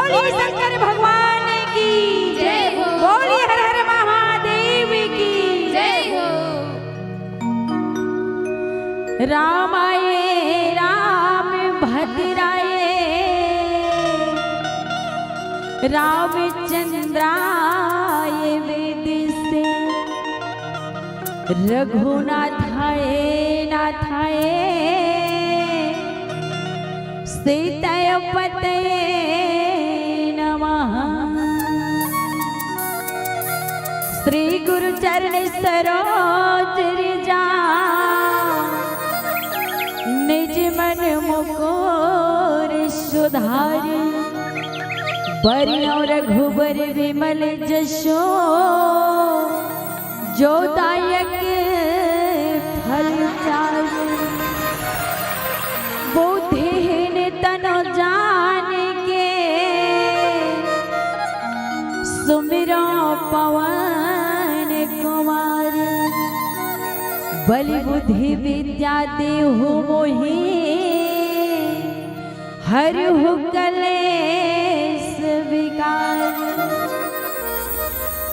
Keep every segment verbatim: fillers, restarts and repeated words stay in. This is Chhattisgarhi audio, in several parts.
बोलिए शंकर भगवान की जय हो। बोलिए हर हर महादेव की जय हो। रामाय राम भद्राय रामचंद्राय वेदसे रघुनाथाय नाथाय सीताय पतये नमः। श्री गुरु चरण सरोज रिजा निज मन मुकुर सुधार। बरनउँ रघुबर विमल जसु जो दायक फल चारि। बुद्धिहीन तनु जानिके सुमिरउँ पवन कुमार। बल बुद्धि विद्या देहु मोहि हरहु कलेस विकार।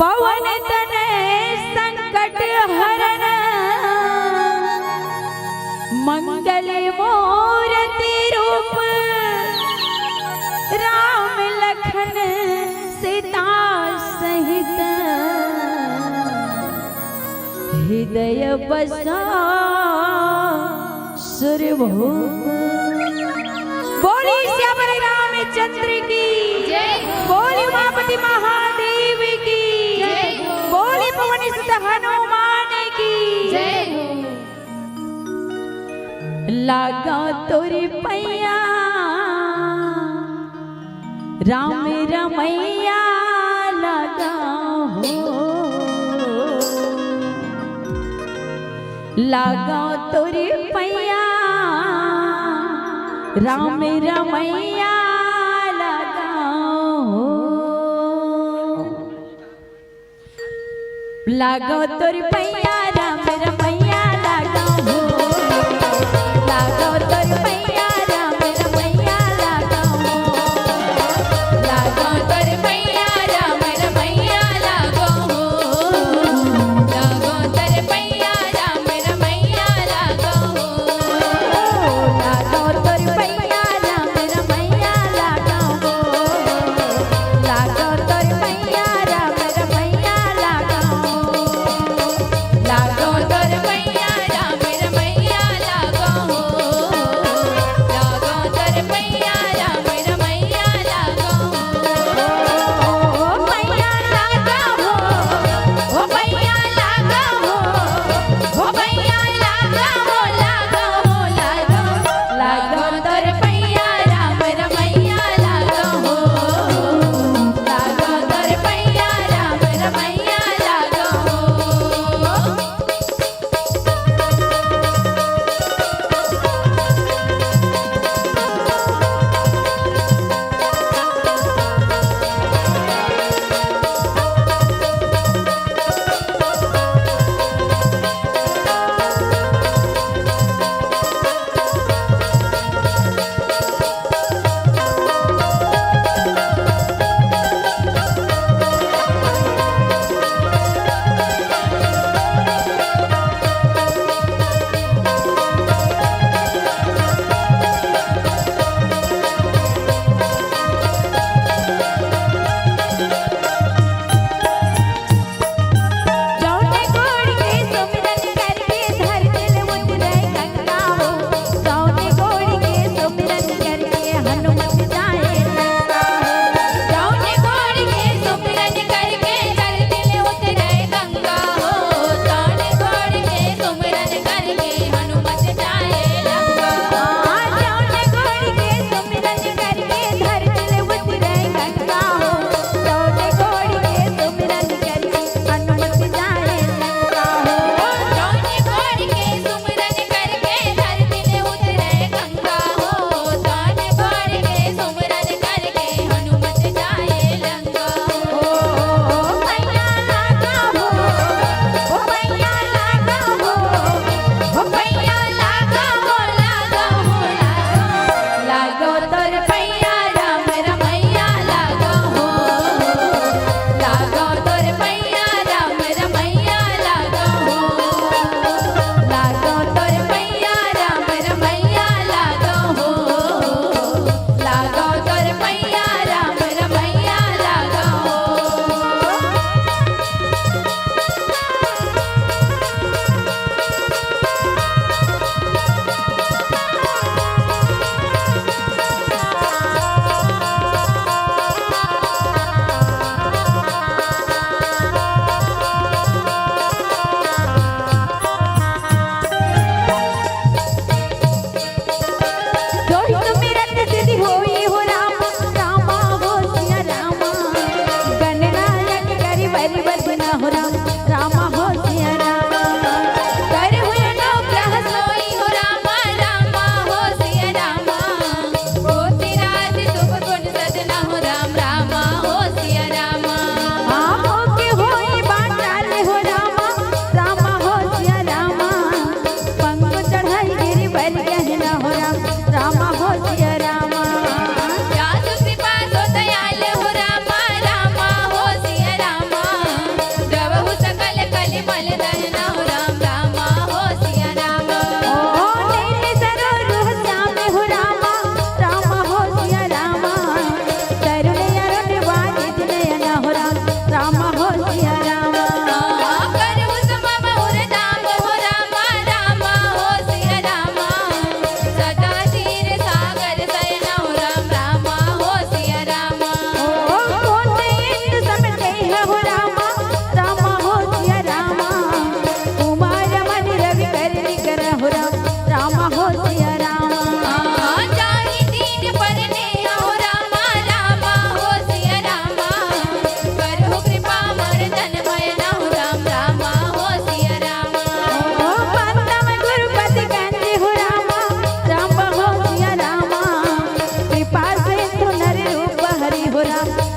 पवन तनय संकट हरन मंगल मूरति रूप। राम लखन सीता सहित हृदय बसा सुरभूप। बोली श्यावर रामचंद्र की जय। बोली उमापति महादेव की जय। बोली पवन सुत हनुमान की जय। लागो तोरी पैया राम रमैया लागो हो। लागो तोरी पैया राम रमैया लागो हो। लागो तोर पैया राम रमैया लागो हो। लागो तोर पैया राम रमैया लागो हो। लागो तोर पैया राम रमैया लागो हो। लागो तोर पैया राम रमैया लागो हो। लागो तोर पैया राम रमैया लागो हो। लागो तोर पैया राम रमैया लागो हो।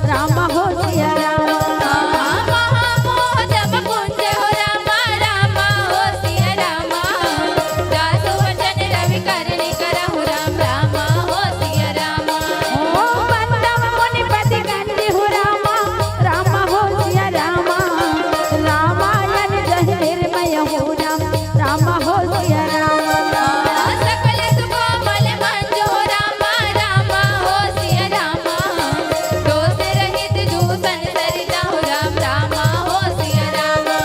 रामा हो सिया रामा। महामोह जब कुंज हो रामा, रामा हो सिया रामा। दास वचन रवि कर्णिक रहु राम, रामा हो सिया रामा। ओ पंदम मुनिपति गंज हो रामा, रामा हो सिया रामा। रामायण जहि निर्मय हो राम, रामा हो सिया रामा। सकल सुकोमल मंजु हो रामा, रामा हो सिया रामा। दोष रहित दूषण सरिता हो राम, रामा हो सिया रामा।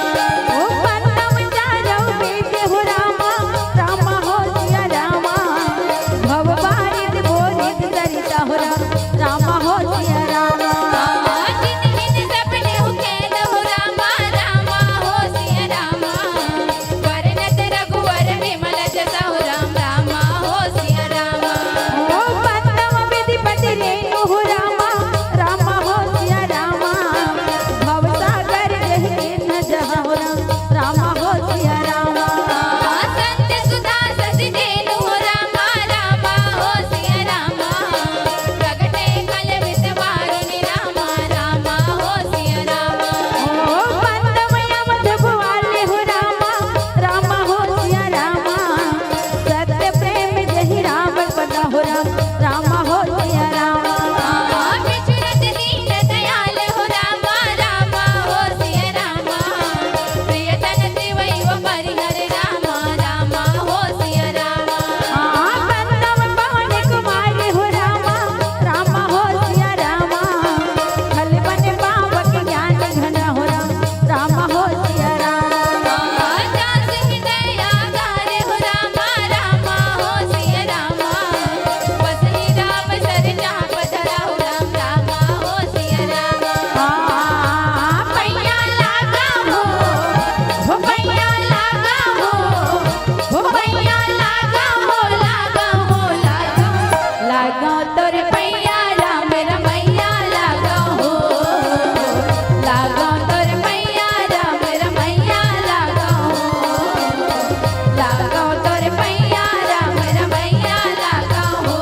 ओ पंदम चारौ वेद हो रामा, रामा हो सिया रामा। भव बारिद बोरिद सरिता हो राम, रामा हो सिया रामा। जिन हिन सब नेहु खेद हो रामा, रामा हो सिया रामा। वरनत रघुवर विमल जसहु राम, रामा हो सिया रामा। ओ पंदम विधिपति रेनु हो रामा, रामा हो सिया रामा। भवसागर जहि किन्ह जहु राम, रामा हो सिया रामा। संत सुधा सति जेनु हो रामा, रामा हो सिया रामा। प्रगटे कल विष वारुणि रामा, रामा हो सिया रामा। ओ पंदम अवध भुआले हो रामा, रामा हो सिया रामा। सत्य प्रेम जहि राम पदा हो राम, रामा हो सिया रामा। बिछुरत दीन दयाल हो रामा, रामा हो सिया रामा। प्रियतन तिवई वो परिहर रामा, रामा हो सिया रामा। पंदम पवन कुमार हो रामा, रामा हो सिया रामा। खल बन पावक ज्ञान घन हो राम, रामा हो सिया रामा। दास हृदय आगार हो रामा, रामा हो सिया रामा। बसहि राम सर चाप धरा हो राम, रामा हो सिया रामा। पैया लागा हो, हो पैया लागा हो, हो पैया लागा हो, लागा हो, लागा। लागो तोर पैया राम रमैया लागो हो, लागो तोर पैया राम रमैया लागो हो, लागो तोर पैया राम रमैया लागो हो,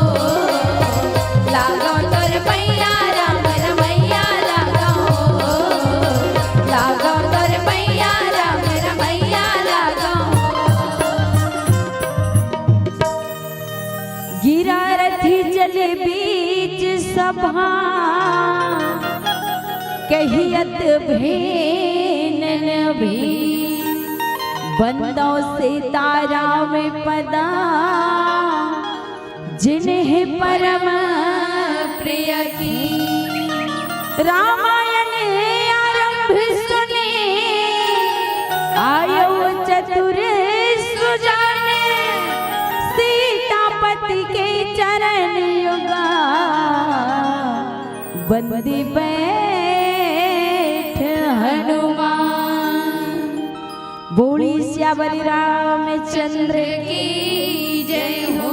लागो तोर पैया राम रमैया लागो हो, लागो तोर पैया राम रमैया लागो हो। गिरा रथि जल बीच सभा, कहियत भेनन भी। बंदौ सीताराम पदा, जिन्हें परम प्रिय की। रामायण आरंभ सुने, आयो चतुर सुजान। सीतापति के चरण युगा, बंदी बैठ हनुमान। बोली सियावर रामचंद्र की जय हो।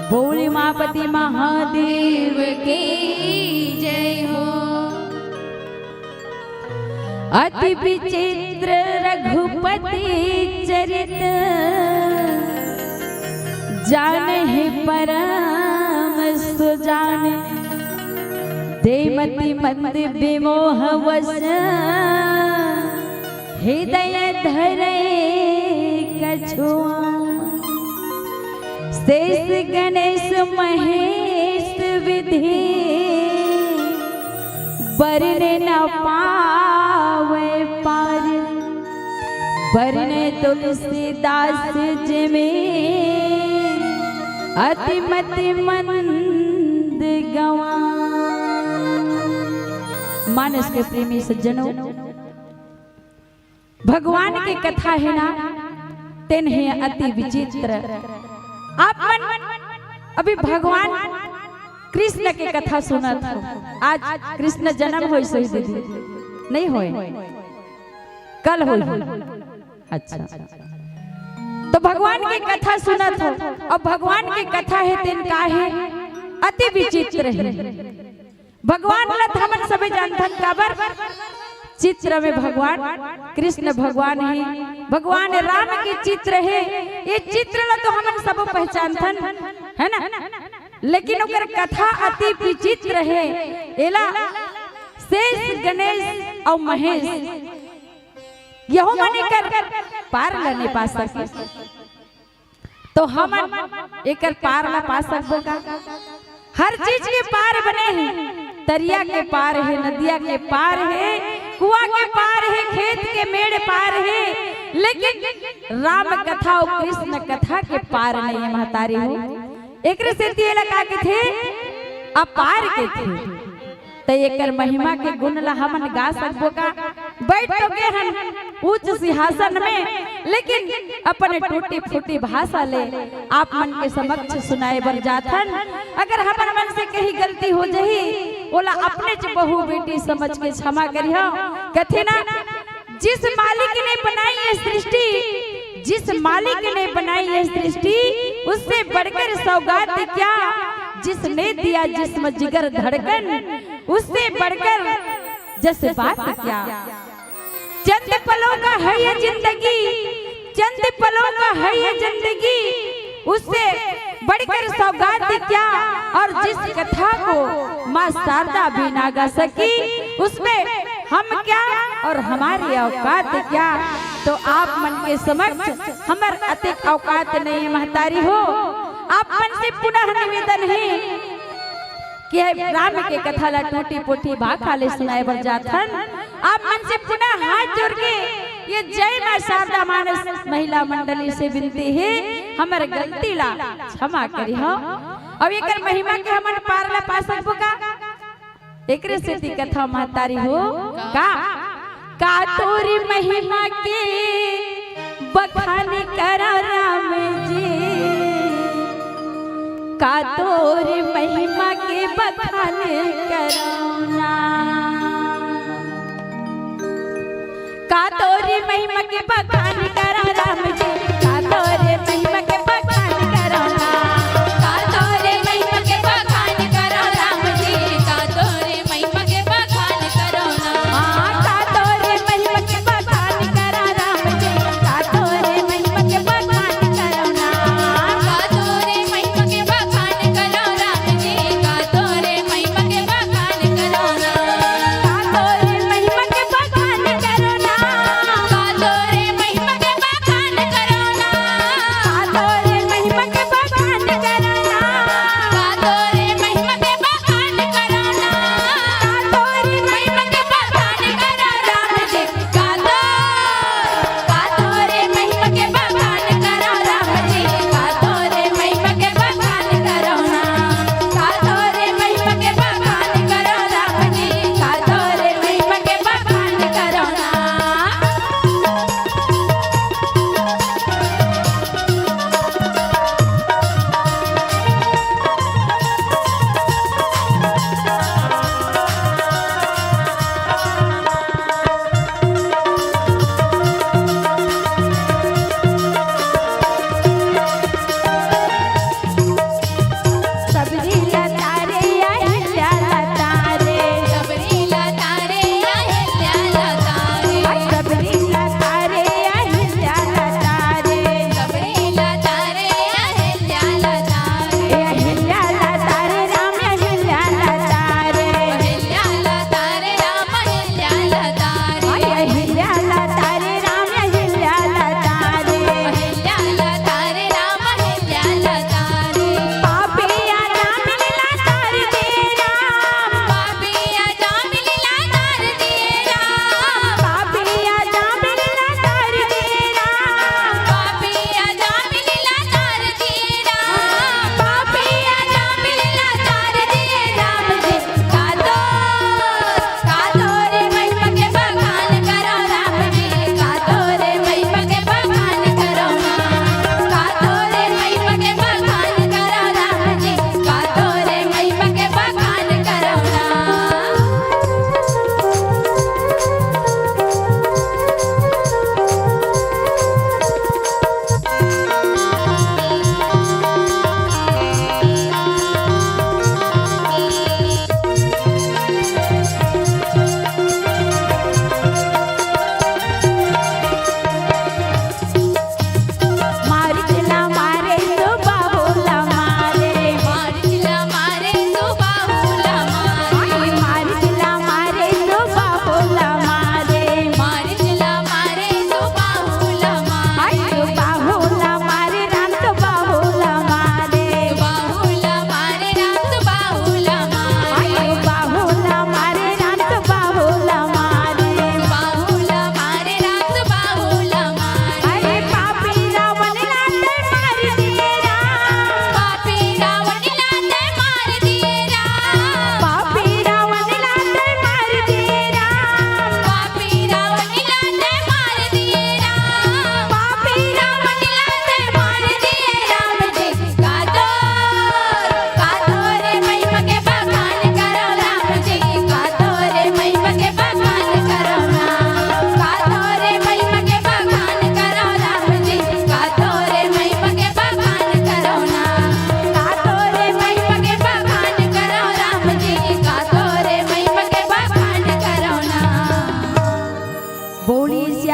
बोली उमापति महादेव की जय हो। अति विचित्र रघुपति चरित, जानहि परम सुजान। देमति मंद विमोह वश, हृदय धरे कछुआ। शेष गणेश महेश विधि, बरन न पावै पार। बरन तुलसीदास जिमि, अति मति मंद गंवा। मानस के प्रेमी सज्जनों, भगवान के कथा हे ना, तेन हे अति विचित्र। आप मन अभी भगवान कृष्ण के कथा सुनत हो। आज कृष्ण जन्म होइस होही दीदी? नहीं होय, कल होही। अच्छा, तो भगवान के कथा सुनत हो, अउ भगवान के कथा हे तेन का हे? अति विचित्र हे। भगवान ला तो हमन सबे जानथन, काबर? चित्र में भगवान कृष्ण भगवान हे, भगवान राम के चित्र हे। ये चित्र ला तो हमन सबो पहचानथन, है ना? लेकिन ओकर कथा अति विचित्र हे। एला गणेश अउ महेश, यहू मन एकर पार ल नइ पा सके। तो हमन एकर पार ला पा सकबो का? हर चीज के पार बने हे, तरिया के पार हे, नदिया के पार हे, कुआं के पार हे, खेत के मेड़ पार हे, लेकिन राम कथा अउ कृष्ण कथा के पार नइ हे महतारी हो। एकरे सेती एला का कथे? अपार कथे। त एकर महिमा के गुण ला हमन गा सकबो का? बैठ तो गे हन ऊंच सिंहासन में, लेकिन अपन टूटी फूटी भाषा ले आप मन के समक्ष सुनाए बर जात हन। अगर हमन मन से कहीं गलती हो जही, ओला अपनेच बहू बेटी समझ के क्षमा करिहव। कथे ना, जिस मालिक ने बनाई ये सृष्टि, जिस मालिक ने बनाई ये सृष्टि, उससे बढ़कर सौगात क्या, जिसने दिया जिस्म जिगर धड़कन, उससे बढ़कर जज्बात क्या। चंद पलों का है ये जिंदगी, चंद पलों का है ये जिंदगी, उससे बढ़कर सौगात क्या। और जिस कथा को माँ शारदा भी ना गा सकी, उसमें हम क्या और हमारी औकात क्या? तो आप मन के समक्ष हमर अतिक औकात नइ हे महतारी हो। आप मन से पुनः निवेदन हे कि हे राम के कथा ला टूटी फूटी भाखा ले सुनाए बर जात हन। आप मन से पुनः हाथ जोड़ के ये जय माँ शारदा मानस महिला मंडली से विनती हे, हमर गलती ला क्षमा करिहव। अब एकर महिमा के हमन पार ला पा सकबो का? एकरे सेती कथा महतारी हो का, का तोरी महिमा के बखान करा राम जी, का तोरी महिमा के बखान करो ना। का तोरी महिमा के बखान करा राम जी, का तोरी महिमा के बखान करो ना। का तोरी महिमा के बखान करो राम जी, का तोरी महिमा के बखान करो ना। हाँ, का तोरी महिमा के बखान करो राम जी, का तोरी महिमा के बखान करो ना। का तोरी महिमा के बखान करो राम जी, का तोरी महिमा के बखान करो ना। का तोरी महिमा के बखान करो ना। का तोरी महिमा के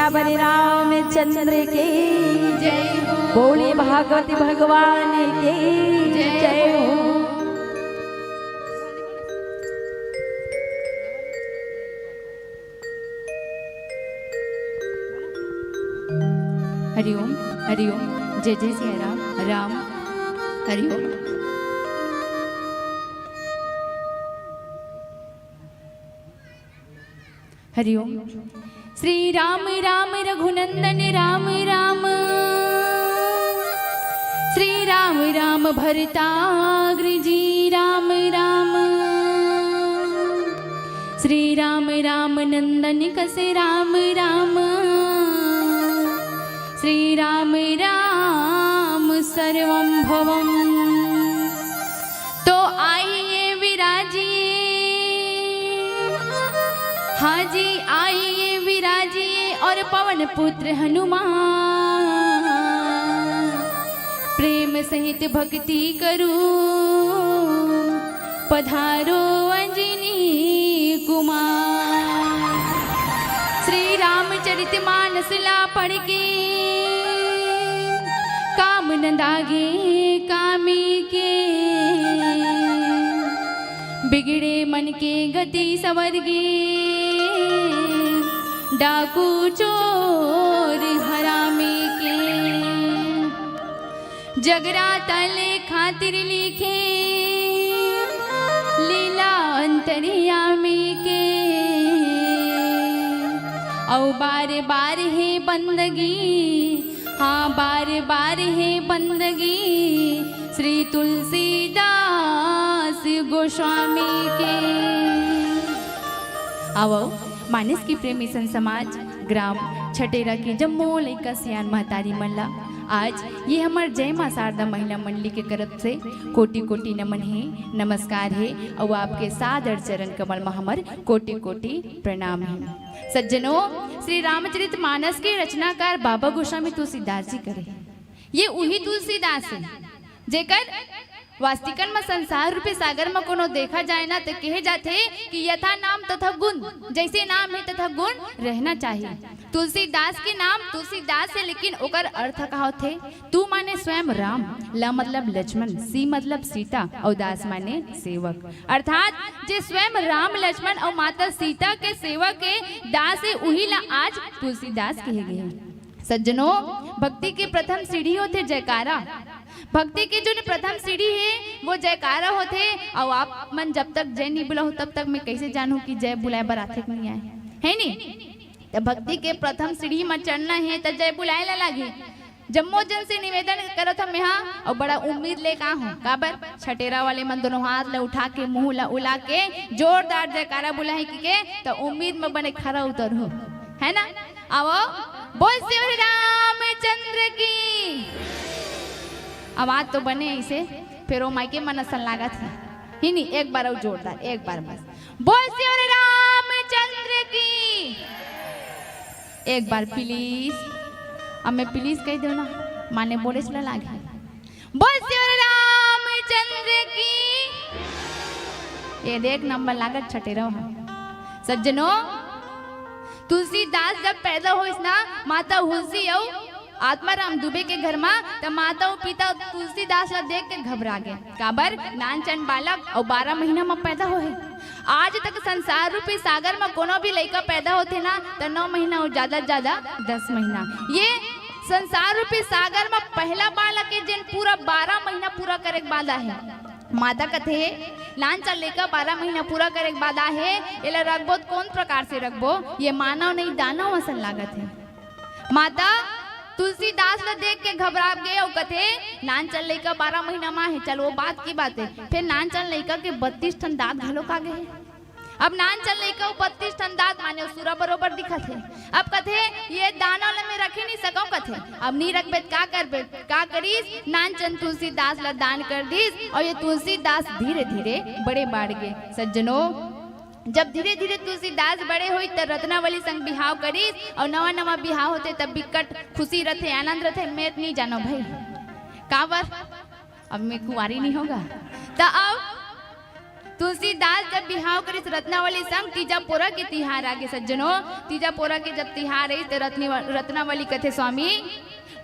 बलि रामचंद्र की जय हो। बोले भागवत भगवान की जय जय हो। हो। हरिओम, हरिओम। जय जय सिया राम, राम। हरिओम। हरिओम। श्री राम राम रघुनंदन राम राम। श्री राम राम भरताग्रजी राम राम। श्री राम राम नंदन कस राम राम। श्री राम राम सर्वम भवम। तो आइए विराजिए, हाँ जी, आइए विराजिए और पवन पुत्र हनुमान, प्रेम सहित भक्ति करूं, पधारो अंजनी कुमार। श्री रामचरित मानस ला पढ़ के, काम न दागे कामी के, बिगड़े मन के गति सवरगे, डाकू चोर हरामी के। जगराता ले खातिर लिखे, लीला अंतर्यामी के। अउ बार बार हे बंदगी, हाँ, बार बार हे बंदगी, श्री तुलसीदास गोस्वामी के। आवो, मानस की प्रेमी संत समाज, ग्राम छटेरा के जम्मो लइका सियान महतारी मन ला आज ये हमर जय माँ शारदा महिला मंडली के तरफ से कोटि कोटि नमन हे, नमस्कार हे, अउ आपके सादर चरण कमल म हमर कोटि कोटि प्रणाम हे। सज्जनों, श्री रामचरित मानस के रचनाकार बाबा गोस्वामी तुलसीदास जी करे। ये उही तुलसीदास हे, जेकर वास्तिकन म संसार रूपी सागर म कोनो देखा जाए ना, त कहे जाथे कि यथा नाम तथा गुण, जैसे नाम हे तथा गुण रहना चाहिए। तुलसीदास के नाम तुलसीदास हे, लेकिन ओकर अर्थ का होथे? तू माने स्वयं राम, ल मतलब लक्ष्मण, सी मतलब सीता, अउ दास माने सेवक। अर्थात जे स्वयं राम, लक्ष्मण अउ माता सीता के सेवक हे, दास हे, उही ला आज तुलसीदास कहे गे हे। सज्जनों, भक्ति के प्रथम सीढ़ी होथे जयकारा। भक्ति के जो प्रथम सीढ़ी हे, वो जयकारा होथे। अउ आप मन जब तक जय नहीं बुलाहू, तब तक मैं कैसे जानहूं कि जय बुलाए बर आथे कि नहीं आए, है नी? त भक्ति के प्रथम सीढ़ी म चढ़ना हे, त जय बुलाए ला लागही। जम्मो जन से निवेदन करत हंव मेहा, अउ बड़ा उम्मीद ले का हंव, काबर छटेरा वाले मन दोनों हाथ ला उठा के, मुंह ला उला के, जोरदार जयकारा बुलाही कि के, त उम्मीद म बने खरा उतरहू, है ना? आवो, बोल श्री रामचंद्र की। आवाज तो बने ऐसे, फिर वो मायके मन असन लागत हे। ही नहीं, एक बार अउ जोरदार, एक बार बस। बोल श्री रामचंद्र की। एक बार please। अब मैं please कह दो ना, माने बोले चला लागे। बोल श्री रामचंद्र की। ये देख नंबर लागत छटेरा ह। सज्जनों, तुलसीदास जब पैदा होइस ना, माता हुलसी अउ आत्माराम दुबे के घर मा, त माता अउ पिता तुलसीदास ला देख के घबरा गे। काबर? नानचन बालक अउ बारह महीना म पैदा होहे। आज तक संसार रूपी सागर म कोनो भी लइका पैदा होथे ना, त नौ महीना अउ ज्यादा से ज्यादा दस महीना। ये संसार रूपी सागर म पहला बालक हे, जेन पूरा बारह महीना पूरा करे के बाद आहे। माता कथे, नानचन लइका बारह महीना पूरा करे के बाद आहे, एला रखबो त कोन प्रकार से रखबो? ये मानव नहीं, दानव असन लागत हे। माता तुलसीदास ल देख के घबरा गे अउ कथे, "नानचन लइका बारह महीना म हे, चल वो बात की बात हे।" फिर नानचन लइका के बत्तीस ठन दांत घलो आ गे हे। अब नानचन लइका अउ बत्तीस ठन दांत माने ओ सुरा बरोबर दिखत हे। अब कथे, "ये दानव ल मैं रखे नहीं सकंव," कथे। "अब नहीं रखबे त का करबे?" का करिस, नानचन तुलसीदास ल दान कर दिस अउ ये तुलसीदास धीरे-धीरे बड़े बाढ़ गे। सज्जनों, जब धीरे-धीरे तुलसीदास बड़े होइस, त रत्नावली संग बिहाव करिस, अउ नवा-नवा बिहाव होथे, तब बिकट खुशी रथे, आनंद रथे, मैं त नहीं जानंव भई। काबर? अब मैं कुंवारी नहीं होंव गा। त अब तुलसीदास जब बिहाव करिस रत्नावली संग, तीजा पोरा के तिहार आगे सज्जनो। तीजा पोरा के जब तिहार रहिस, त रत्नी-, रत्नावली कथे, "स्वामी,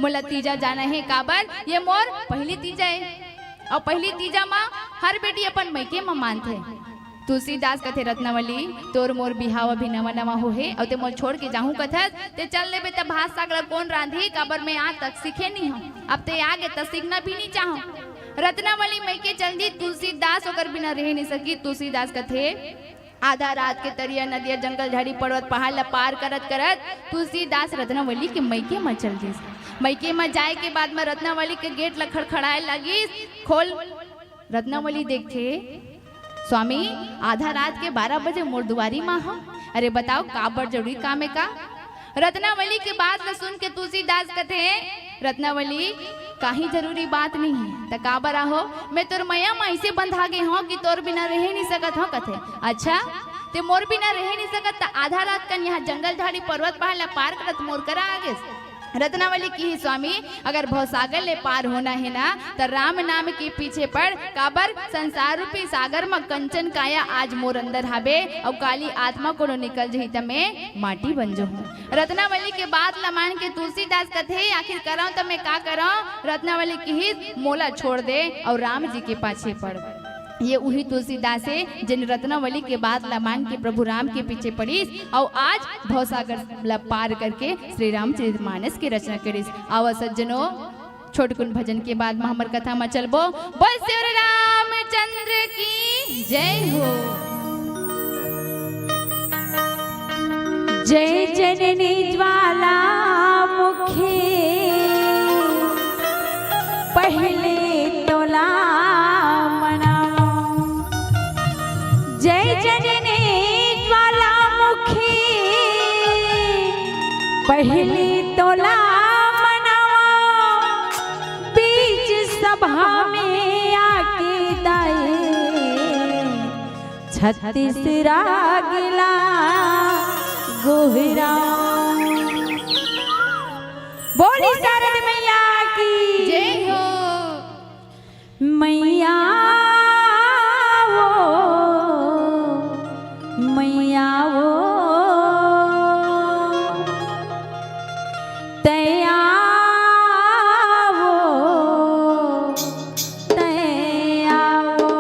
मोला तीजा जाना हे, काबर ये मोर पहिली तीजा हे, अउ पहिली तीजा म हर बेटी अपन मइके म मानथे।" तुलसीदास कथे, "रत्नावली, तोर मोर बिहाव अभी नवा नवा होहे, अउ ते मोर छोड़ के जाहूं कथस, ते चल लेबे त भात साग ल कोन रांधही, काबर मैं आज तक सीखे नी हंव। अब ते आगे त सीखना भी नी चाहंव।" रत्नावली मइके चल दी। तुलसीदास ओकर बिना रह नी सकी। तुलसीदास कथे, आधा रात के तरिया, नदिया, जंगल, झाड़ी, पर्वत, पहाड़ ल पार करत करत तुलसीदास रत्नावली के मइके म चल दिस। मइके म जाए के बाद म रत्नावली के गेट ल खड़खड़ाए लागिस, "खोल।" रत्नावली देखथे, "स्वामी, आधा रात के बारह बजे मोर दुवारी म हो। अरे बताओ, काबर जरूरी काम हे का?" रत्नावली के बात ल सुन के तुलसीदास कथे, "रत्नावली, काही जरूरी बात नहीं हे, त काबर आहो? मैं तोर मया म अइसे बंधा गे हंव कि तोर बिना रहे नहीं सकत हंव," कथे। "अच्छा, ते मोर बिना रहे नहीं सकत, त आधा रात कन यहाँ जंगल, झाड़ी, पर्वत, पहाड़ ल पार करत मोर करा आ गेस?" रत्नावली किही, "स्वामी, अगर भवसागर ले पार होना हे ना, त राम नाम के पीछे पड़, काबर संसार रूपी सागर म कंचन काया आज मोर अंदर हाबे, अउ काली आत्मा कोनो निकल जही, त मैं माटी बन जहूं।" रत्नावली के बात ल मान के तुलसीदास कथे, "आखिर करंव त मैं का करंव?" रत्नावली किहिस, "मोला छोड़ दे अउ राम जी के पाछे पड़।" ये उही तुलसीदास हे, जेन रत्नावली के बात ल मान के प्रभु राम के पीछे पड़िस अउ आज भवसागर ल पार करके श्री रामचरित मानस के रचना करिस। आवा सज्जनो, छोटकुन भजन के बाद म हमर कथा म चलबो। बोल श्री रामचंद्र की जय हो। जय जननी ज्वालामुखी, पहिले तोला मनावो। जय जननी ज्वालामुखी, पहिले तोला मनावो। बीच सभा में आके दाई छत्तीस राग ला गोहरावो। बोली शारद मैया की जय हो। मैया वो, मैया वो, तैया वो, तैया वो।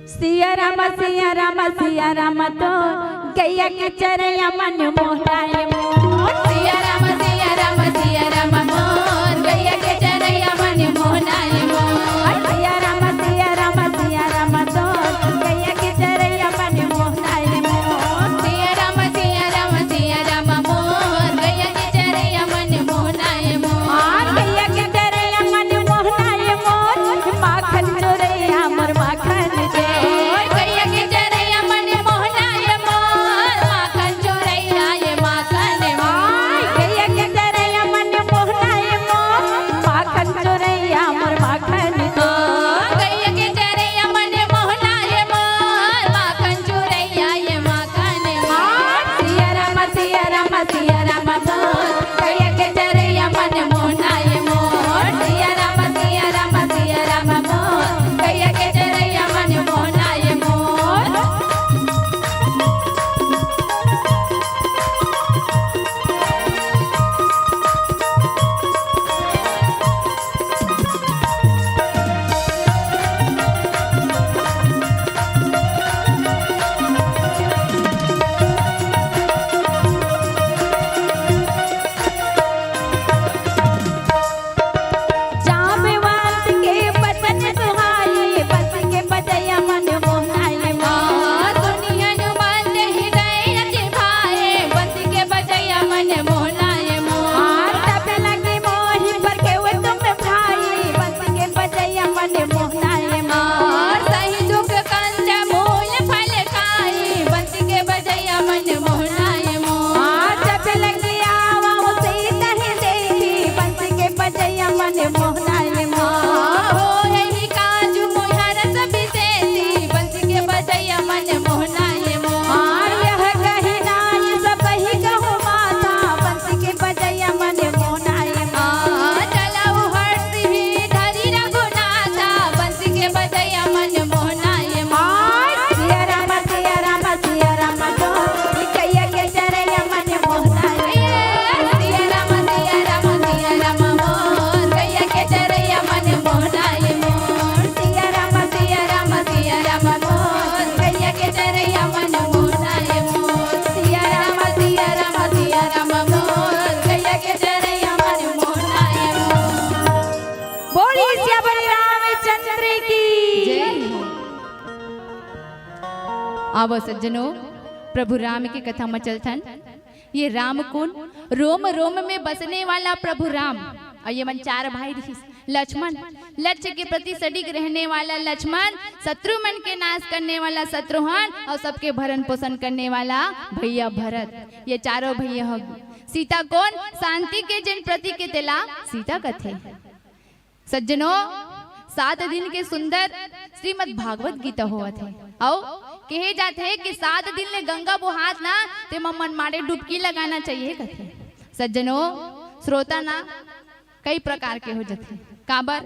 सिया राम, सिया राम, सिया राम, तो गैया के चरैया मन मोहनाए मोर। सिया राम, सिया राम, सिया राम, मोर गैया के चरैया मन मोहनाए मोर। सिया राम, सिया राम, सिया राम, तो गैया के चरैया मन मोहनाए मोर। सिया राम, सिया राम, सिया राम, मोर गैया के चरैया मन मोहनाए मोर। गैया के चरैया मन मोहनाए मोर, माखन चोरैया मोर माखन चोर। गैया के चरैया मन मोहनाए मोर, माखन चोरैया ये माखन मोर। गैया के चरैया मन मोहनाए मोर, माखन चोरैया मोर माखन चोर। गैया के चरैया मन मोहनाए मोर, माखन चोरैया ये माखन मोर। सिया राम, सिया राम, सिया राम मोर, गैया के चरैया मन मोहनाए मोर। सिया राम, सिया राम, सिया राम मोर, गैया के चरैया मन मोहनाए मोर। जाम्बवंत के बचन सुहाए, बंसी के बजैया मन मोहनाए मोर। सुनि हनुमंत हृदय अति भाए, बंसी के बजैया मन मोहनाए मोर। तब लगे मोहि पर केहू तुम भाई, बंसी के बजैया मन मोहनाए मोर। सही दुख कंच मूल फल खाई, बंसी के बजैया मन मोहनाए मोर। जब लगे आवा हो सीता ही देखी, बंसी के बजैया मन मोहनाए मोर। हो यही काजू मोहर सब विशेषी, बंसी के बजैया मन मोहनाए मोर। यह कही नाई सब ही कहूँ माता, बंसी के बजैया मन मोहनाए मोर। चलऊ हर्ष ही धरी रघुनाथा, बंसी के बजैया मन मोहनाए मोर। सिया राम, सिया राम, सिया राम मोर, ई गैया के चरैया मन मोहनाए मोर। सिया राम, सिया राम, सिया राम मोर, गैया के चरैया मन मोहनाए मोर। सिया राम, सिया राम, सिया राम मोर, गैया के चरैया मन मोहनाए मोर। सिया राम, सिया राम, सिया राम मोर, गैया के चरैया मन मोहनाए मोर। बोलिए सियावर रामचंद्र की। जय हो। आवो सज्जनों, प्रभु राम के कथा म चलथन। ये राम कोन? रोम रोम में बसने वाला प्रभु राम। अउ ये मन चार भाई रिहिस। लक्ष्मण, लक्ष्य के प्रति सटीक रहने वाला लक्ष्मण, शत्रु मन के नाश करने वाला शत्रुघ्न अउ सबके भरण पोषण करने वाला भैया भरत। ये चारों भैया हो। सीता कोन? शांति के जेन प्रतीक हे तेला सीता कथे। सज्जनों, सात दिन के सुंदर श्रीमद् भागवत गीता होवत हे। अउ कहे जात हे कि सात दिन ले गंगा बोहात ना, तेमा मन मारे डुबकी लगाना चाहिए कथे। सज्जनों, श्रोता ना कई प्रकार के हो जथे। काबर?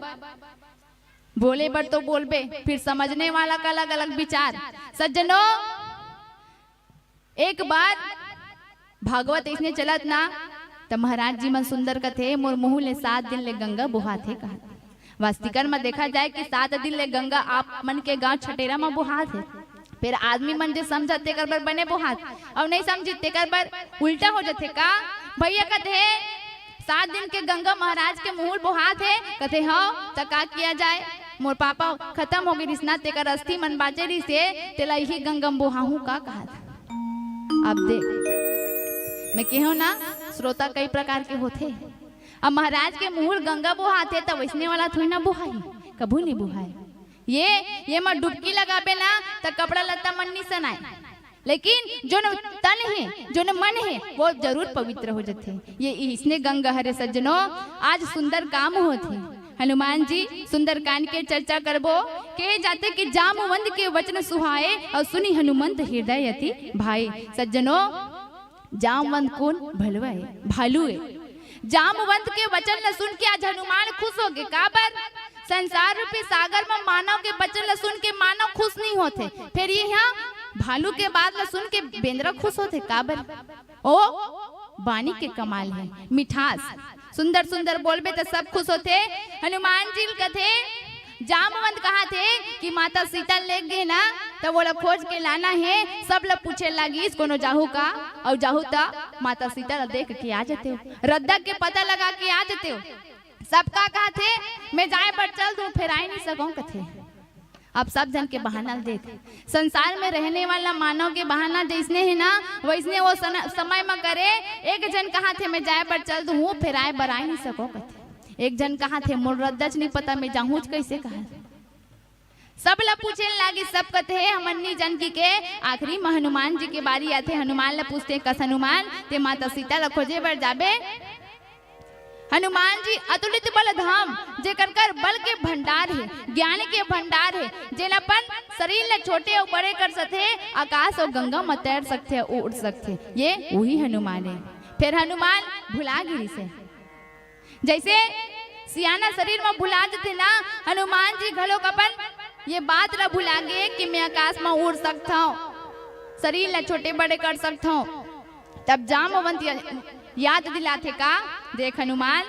बोले बर तो बोलबे, फिर समझने वाला का अलग-अलग विचार। सज्जनों, एक बार भागवत अइसने चलत ना, त महाराज जी मन सुंदर कथे, "मोर मुहूं ले सात दिन ले गंगा बोहात हे," कहत। वास्तविकता म देखा जाए कि सात दिन ले गंगा आप मन के गांव छटेरा म बोहात हे। फेर आदमी मन जे समझत तेकर बर बने बोहात, अउ नइ समझित तेकर बर उल्टा हो जथे का? भैया कथे, "सात दिन के गंगा महाराज के मुहूं ले बोहात हे।" कथे, "हव, त का किया जाए? मोर पापा खतम हो गे रिहिस ना, तेकर अस्थि मन बाचे रिहिस हे, तेला इही गंगा म बोहाहूं का?" कहत। अब देख, मैं केहेंव ना, श्रोता कई प्रकार के होथे। अब महाराज के मुहूं ले गंगा बोहात हे, त वइसने वाला थोड़ी ना बोहाही, कभू नइ बोहाय। ये, ये म डुबकी लगाबे ना, त कपड़ा लत्ता मन नइ सनाय। लेकिन जोन तन हे, जोन मन हे, वो जरूर पवित्र हो जथे। ये अइसने गंगा हरे सज्जनों, आज सुंदर काम होत हे। हनुमान जी सुंदरकांड के चर्चा करबो। कहे जाथे कि जामवंत के वचन सुहाए, अउ सुनि हनुमंत हृदय अति भाए। सज्जनों, जामवंत कोन? भलुआ हे, भालू हे। जामवंत के वचन ल सुन के आज हनुमान खुश हो गे। काबर? संसार रूपी सागर म मानव के वचन ल सुन के मानव खुश नइ होथे, फेर ये इहां भालू के बात ल सुन के बेंदरा खुश होथे। काबर? ओ बानी के कमाल हे, मिठास। सुंदर सुंदर बोलबे त सब खुश होथे। हनुमान जी ल कथे, जामवंत कहाथे कि माता सीता ल लेग गे ना, त ओला खोज के लाना हे। सब ल पूछे लागिस, कोनो जाहू का? अउ जाहू त माता सीता ल देख के आ जतेव, रद्दा के पता लगा के आ जतेव। सबका कहाथे, "मैं जाए बर चल दूं, फेर आए नहीं सकूं," कथे। अब सब झन के बहाना ल देथे। संसार में रहने वाला मानव के बहाना जइसने हे ना, वइसने ओ सन-, समय म करे। एक झन कहाथे, "मैं जाए बर चल दूं, फेर आए बर आए नहीं सकूं," कथे। एक झन कहाथे, "मोर रद्दाच नहीं पता, मैं जाहूंच कइसे?" कहा। सब ला पूछे लागिस, सब कथे, "हमन नी जन," कहिके। आखिरी म हनुमान जी के बारी आथे। हनुमान ला पूछथे, "कस हनुमान, ते माता सीता ला खोजे बर जाबे?" हनुमान जी अतुलित बल धाम, जेकर कर बल के भंडार हे, ज्ञान के भंडार हे, जेन अपन शरीर ला छोटे अउ बड़े कर सकथे, आकाश अउ गंगा म तैर सकथे, उड़ सकथे, ये उही हनुमान हे। फेर हनुमान भुला गिरिस हे। जइसे सियाना शरीर म भुला जथे ना, हनुमान जी घलोक अपन ये बात ला भुला गे कि मैं आकाश म उड़ सकथंव, शरीर ला छोटे बड़े कर सकथंव। तब जामवंत या-, याद दिलाथे का, "देख हनुमान,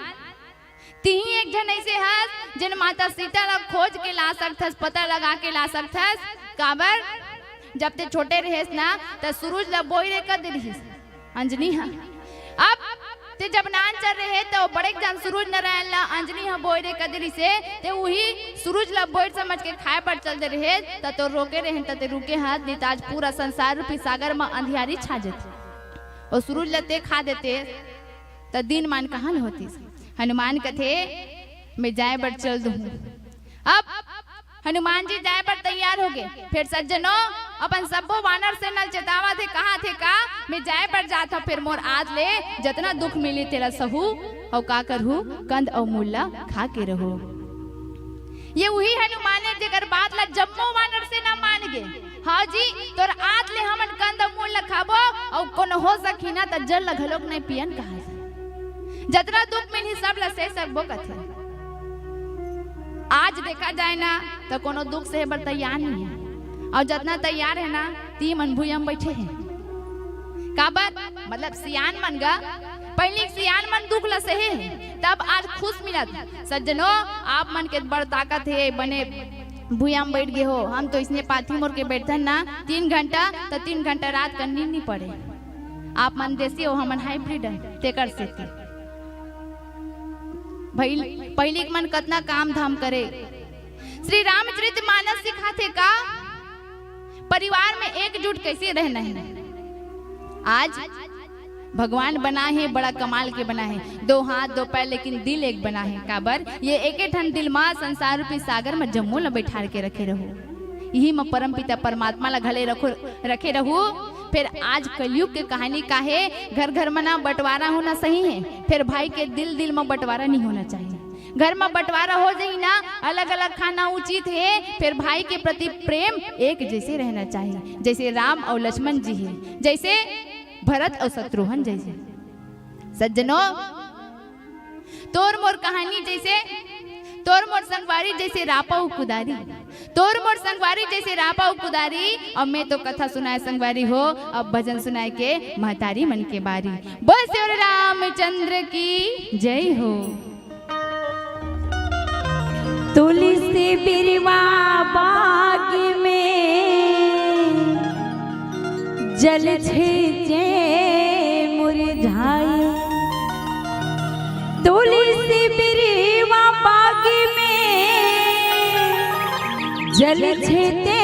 तिही एक झन अइसे हस, जेन माता सीता ला खोज के ला सकथस, पता लगा के ला सकथस।" काबर? जब ते छोटे रहेस ना, त सूरज ला बोई रे कदे रिहिस अंजनी ह। अब ते जब नानचर रहे, त ओ बड़े झन सूरज नारायण ला अंजनी ह बोई रे कदे रिहिसे, ते उही सूरज ला बोई समझ के खाए बर चल दे रहे, त तो रोके रहे, त ते रुके हस, नहीं त आज पूरा संसार रूपी सागर म अंधियारी छा जथे। ओ सूरज ला ते खा देते, त दिन मान कहाँ ले होतिस? हनुमान कथे, "मैं जाए बर चल दूं।" अब हनुमान जी जाए बर तैयार हो गे। फेर सज्जनो, अपन सब्बो वानर सेना ल चेतावथे, कहाथे का, "मैं जाए बर जात हंव, फेर मोर आत ले जतना दुख मिली तेला सहू, अउ का करहू, कंद अउ मूल ला खा के रहू।" ये उही हनुमान हे, जेकर बात ला जम्मो वानर सेना मान गे। "हाँ जी, तोर आत ले हमन कंद अउ मूल ला खाबो, अउ कोनो हो सकही ना, त जल ला घलोक नहीं पियन," कहा। जतना दुख मिलही, सब ला सह सकबो कथे। आज देखा जाए ना, त कोनो दुख सहे बर तैयार नहीं हे, अउ जतना तैयार हे ना, ती मन भुइयां म बइठे हे। काबर? मतलब सियान मन गा, पहिली के सियान मन दुख ला सहे हे, तब आज खुश मिलत। सज्जनो, आप मन के बड़ ताकत हे, बने भुइयां म बइठ गे हो। हम तो इसने पाथी मोर के बइठथन ना तीन घंटा, त तीन घंटा रात का नींद नहीं पड़े। आप मन देसी हो, हमन hybrid हन, तेकर सेती। भइल, पहिली के मन कतना काम धाम करे। श्री रामचरित मानस सिखाथे का, परिवार में एकजुट कइसे रहना हे। आज भगवान बना हे, बड़ा कमाल के बना हे, दो हाथ, दो पैर, लेकिन दिल एक बना हे। काबर? ये एके ठन दिल मा संसार रूपी सागर म जम्मो ल बैठार के रखे रहू। इही म परमपिता परमात्मा ल घले रखो, रखे रहू। फेर आज कलयुग के कहानी का हे, घर घर म ना बंटवारा होना सही हे, फेर भाई के दिल दिल म बंटवारा नहीं होना चाहिए। घर म बंटवारा हो जाही ना, अलग-अलग खाना उचित हे, फेर भाई के प्रति प्रेम एक जइसे रहना चाही, जइसे राम अउ लक्ष्मण जी हे, जइसे भरत अउ शत्रुघ्न जइसे। सज्जनो, तोर मोर कहानी जइसे, तोर मोर संगवारी जइसे रापा अउ कुदारी, तोर मोर संगवारी जइसे रापा अउ कुदारी। अब मैं तो कथा सुनाए संगवारी हो, अब भजन सुनाए के महतारी मन के बारी। बोल श्री रामचंद्र की जय हो। तुलसी बिरवा बाग में जल छेचे मुरझाए। तुलसी बिरवा बाग में जल छेचे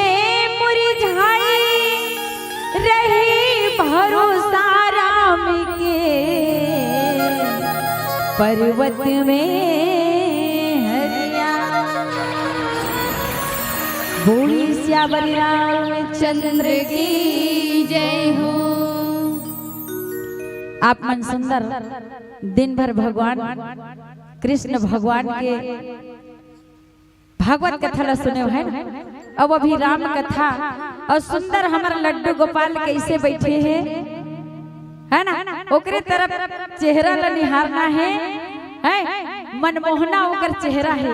मुरझाए। रहे भरोसा राम के पर्वत में हरिया। बोली सियावर रामचंद्र की जय हो। आप मन सुंदर दिन भर भगवान कृष्ण भगवान के भागवत कथा ला सुने हो, है ना? अब अभी राम कथा अउ सुंदर हमर लड्डू गोपाल कइसे बइठे हे, है ना? ओकरे तरफ चेहरा ला निहारना हे, है? मनमोहना ओकर चेहरा हे,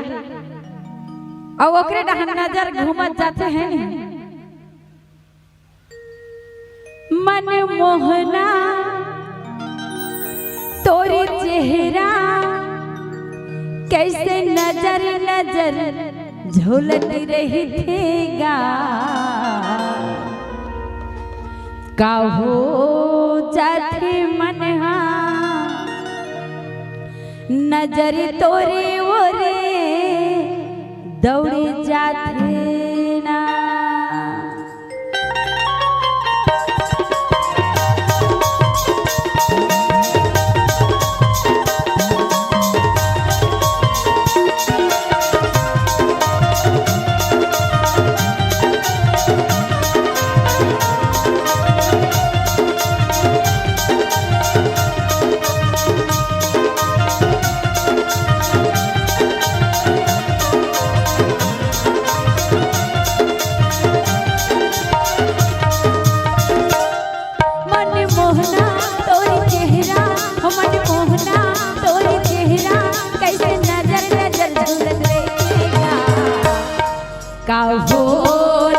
अउ ओकरे डहन नजर घूमत जाथे, है ना? मनमोहना तोर चेहरा कइसे नजर नजर झूलत रहिथे गा। का हो जाथे मन हा, नजर तोरे ओरे दौड़ जाथे ना। मन मोहना तोर चेहरा, मन मोहना तोर चेहरा, कैसे नजर नजर झूलत रहेगा। का हो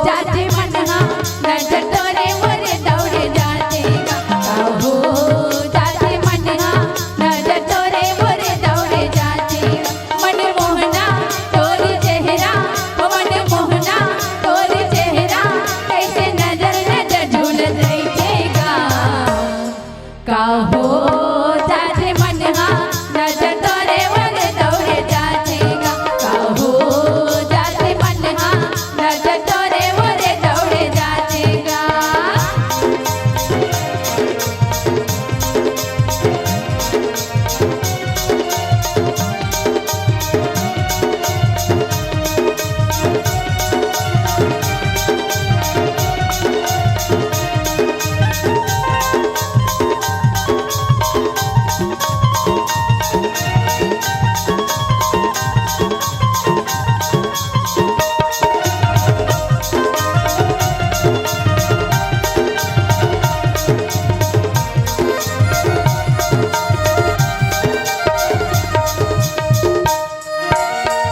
जाथे मन हा, नजर तोरे ओरे दौड़ जाथे गा। का हो जाथे मन हा, नजर तोरे ओरे दौड़ जाथे गा। मन मोहना तोर चेहरा, ओ मन मोहना तोर चेहरा, कैसे नजर नजर झूलत रहिथे गा। का हो जाथे मन हा, नजर तोरे ओरे दौड़ जाथे गा। का हो जाथे मन हा, नजर तोरे ओरे दौड़ जाथे गा।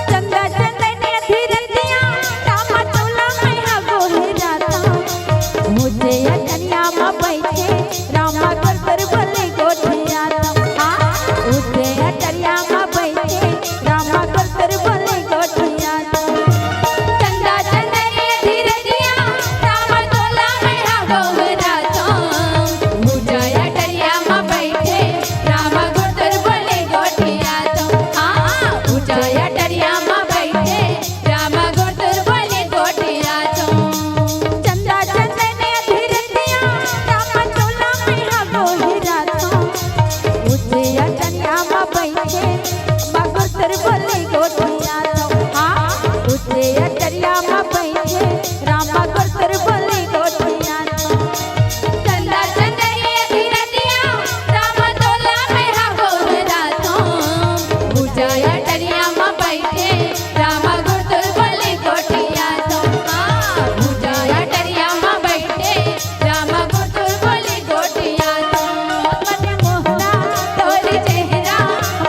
चंदा चंदनिया धीरतिया, रामा तोला मैं हा गोहराता। मुझे अटरिया मा बैठे, रामा कर कर बोले गोठियाता। हाँ, मुझे अटरिया मा बैठे, रामा कर कर बोले गोठियाता। चंदा चंदनिया धीरतिया, रामा तोला मैं हा गोहराता। मुझे अटरिया मा बैठे, रामा कर कर बोले गोठियाता। हाँ, मुझे अटरिया मा बैठे, रामा गोर तोर बोले गोठियाथों। चंदा चंदन अधीरतिया, रामा तोला मैं हा गोहराथों। ऊंचे अटरिया मा बैठे, रामा गोर तोर बोले गोठियाथों। हाँ, ऊंचे अटरिया मा बैठे, रामा गोर तोर बोले गोठियाथों। चंदा चंदन अधीरतिया, रामा तोला मैं हा गोहराथों। ऊंचे अटरिया मा बैठे, रामा गोर तोर बोले गोठियाथों। हाँ, ऊंचे अटरिया मा बैठे, रामा गोर तोर बोले गोठियाथों। मन मोहना तोर चेहरा,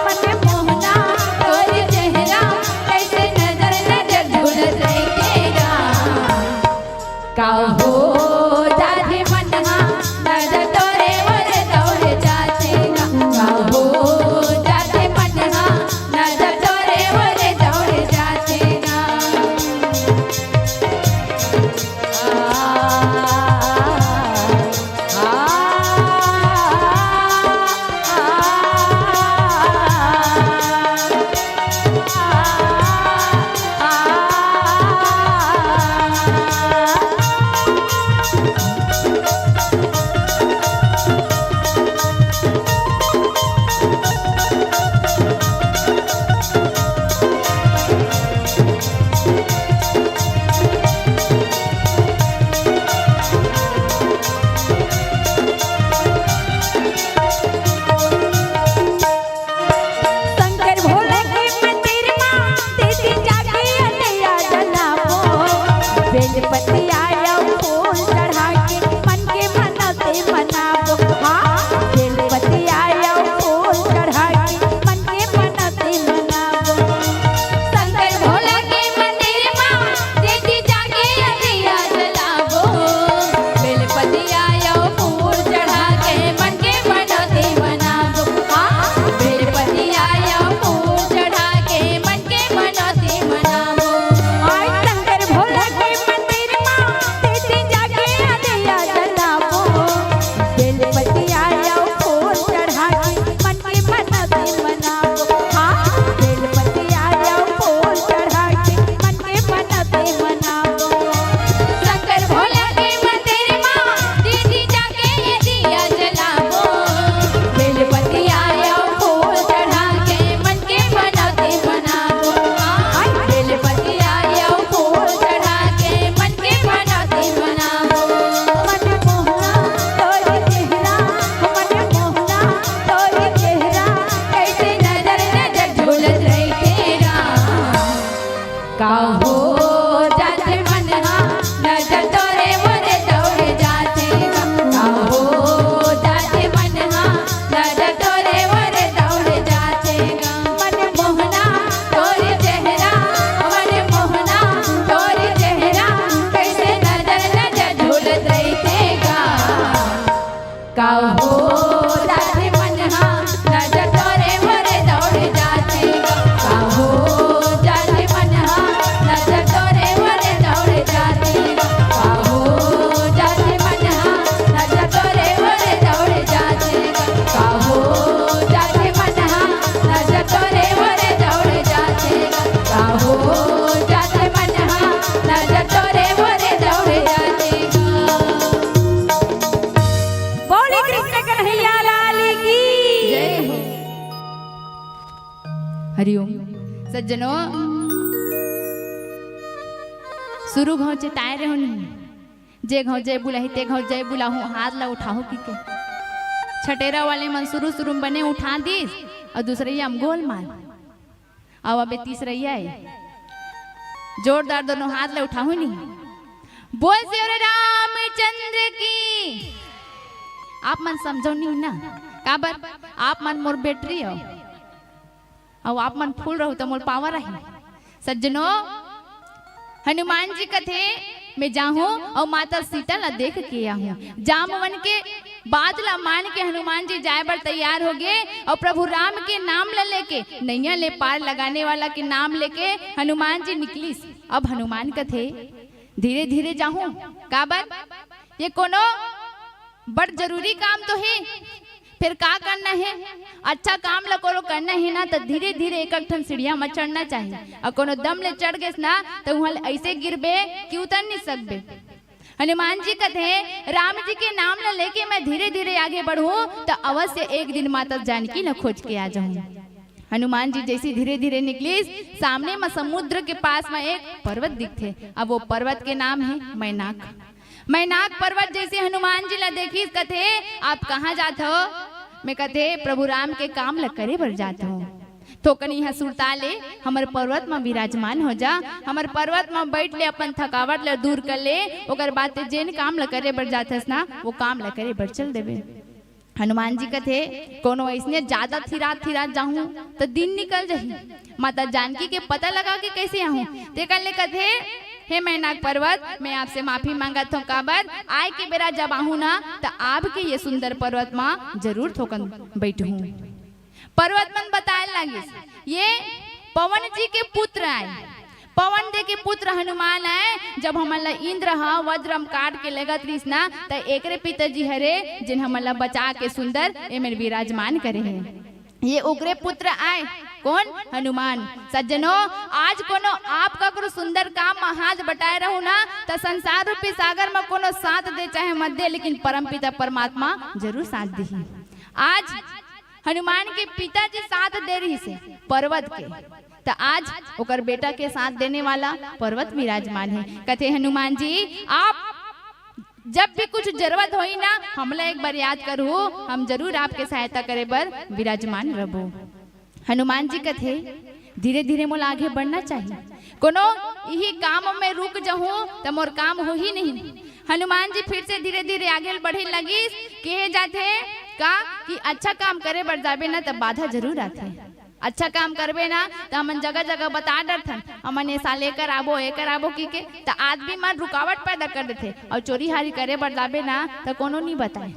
मन मोहना तोर चेहरा, कैसे नजर नजर झूलत रहेगा। का हो जाथे मन हा, नजर तोरे ओर दौड़ जाथे ना। का हो जाथे मन हा, नजर तोरे ओर दौड़ जाथे ना। आ, आ, आ, आ। हरिओम। सज्जनो, शुरू घांव चेताए रहो नहीं, जे घांव जय बुलाही, ते घांव जय बुलाहूं, हाथ ला उठाहू किके। छटेरा वाले मन शुरू शुरू में बने उठा दिस, अउ दूसरइया म गोलमाल। अउ अबे तीसरइया ए। जोरदार दोनों हाथ ला उठाहू नहीं। बोल श्री रामचंद्र की। आप मन समझो नहीं ना, काबर? आप मन मोर बेटरी हो, अउ आप मन फूल रहू त मोर पावर आही। सज्जनो, हनुमान जी कथे, "मैं जाहूं अउ माता सीता ला देख के आहूं।" जामवन के बात ला मान के हनुमान जी जाए बर तैयार हो गे अउ प्रभु राम के नाम ला लेके, नैया ले पार लगाने वाला के नाम लेके हनुमान जी निकलिस। अब हनुमान कथे, "धीरे धीरे जाहूं।" काबर? ये कोनो बड़ जरूरी काम तो हे, फेर का करना हे? अच्छा काम ला कोनो करना हे ना, त धीरे धीरे एक एक ठन सीढ़िया म चढ़ना चाही। अउ कोनो दम ले चढ़ गेस ना, त उहां ले अइसे गिरबे कि उतर नहीं सकबे। हनुमान जी कथे, "राम जी के नाम ला लेके मैं धीरे धीरे आगे बढ़हूं, त अवश्य एक दिन माता जानकी ला खोज के आ जाहूं।" हनुमान जी जइसे धीरे धीरे निकलिस, सामने म समुद्र के पास म एक पर्वत दिखथे। अब वो पर्वत के नाम हे मैनाक। मैनाक पर्वत जइसे हनुमान जी ला देखिस, कथे, "आप कहां जात हो?" मैं कथे, "प्रभु राम के काम ला करे बर जात हंव। थोकन इहां सुरता ले, हमर पर्वत म विराजमान हो जा, हमर पर्वत म बइठ ले, अपन थकावट ला दूर कर ले, ओकर बाद ते जेन काम ला करे बर जात हस ना, वो काम ला करे बर चल देबे।" हनुमान जी कथे, "कोनो अइसने जादा थिरात थिरात जाहूं, त दिन निकल जाही। माता जानकी के पता लगा के कइसे आहूं?" तेकर ले कथे, "हे मैनाक पर्वत, मैं आपसे माफी मांगत हंव, काबर आए के बेरा जब आहूं ना, त आपके ये सुंदर पर्वत म जरूर थोकन बइठहूं।" पर्वत मन बताए लागिस, "ये पवन जी के पुत्र आय, पवन देव के पुत्र हनुमान आय। जब हमन ला इंद्र ह वज्र म काट के लेगत रिहिस ना, त एकरे पिताजी हरे, जेन हमन ला बचा के सुंदर एमेर विराजमान करे हे। ये ओकरे पुत्र आय।" कोन? हनुमान। सज्जनो, आज कोनो आप ककरो सुंदर काम म हाथ बटाए रहू ना, त संसार रूपी सागर म कोनो साथ दे चाहे मत दे, लेकिन परमपिता परमात्मा जरूर साथ दिही। आज हनुमान के पिताजी साथ दे रिहिसे पर्वत के, त आज ओकर बेटा के साथ देने वाला पर्वत विराजमान हे। कथे, "हनुमान जी, आप जब भी कुछ जरूरत होही ना, हमला एक बार याद करहू, हम जरूर आपके सहायता करे बर विराजमान रहबो।" हनुमान जी कथे, "धीरे धीरे मोला आगे बढ़ना चाही, कोनो इही काम में रुक जहूं त मोर काम होही नहीं।" हनुमान जी फिर से धीरे धीरे आगे बढ़े लगिस। कहे जाथे का कि अच्छा काम करे बर जाबे ना, त बाधा जरूर आथे। अच्छा काम करबे ना, त हमन जगह जगह बता डरथन, "हमन ये साल एकर आबो, एकर आबो" किके, त आदमी मन रुकावट पैदा कर देथे। अउ चोरी हारी करे बर जाबे ना, त कोनो नहीं बताए,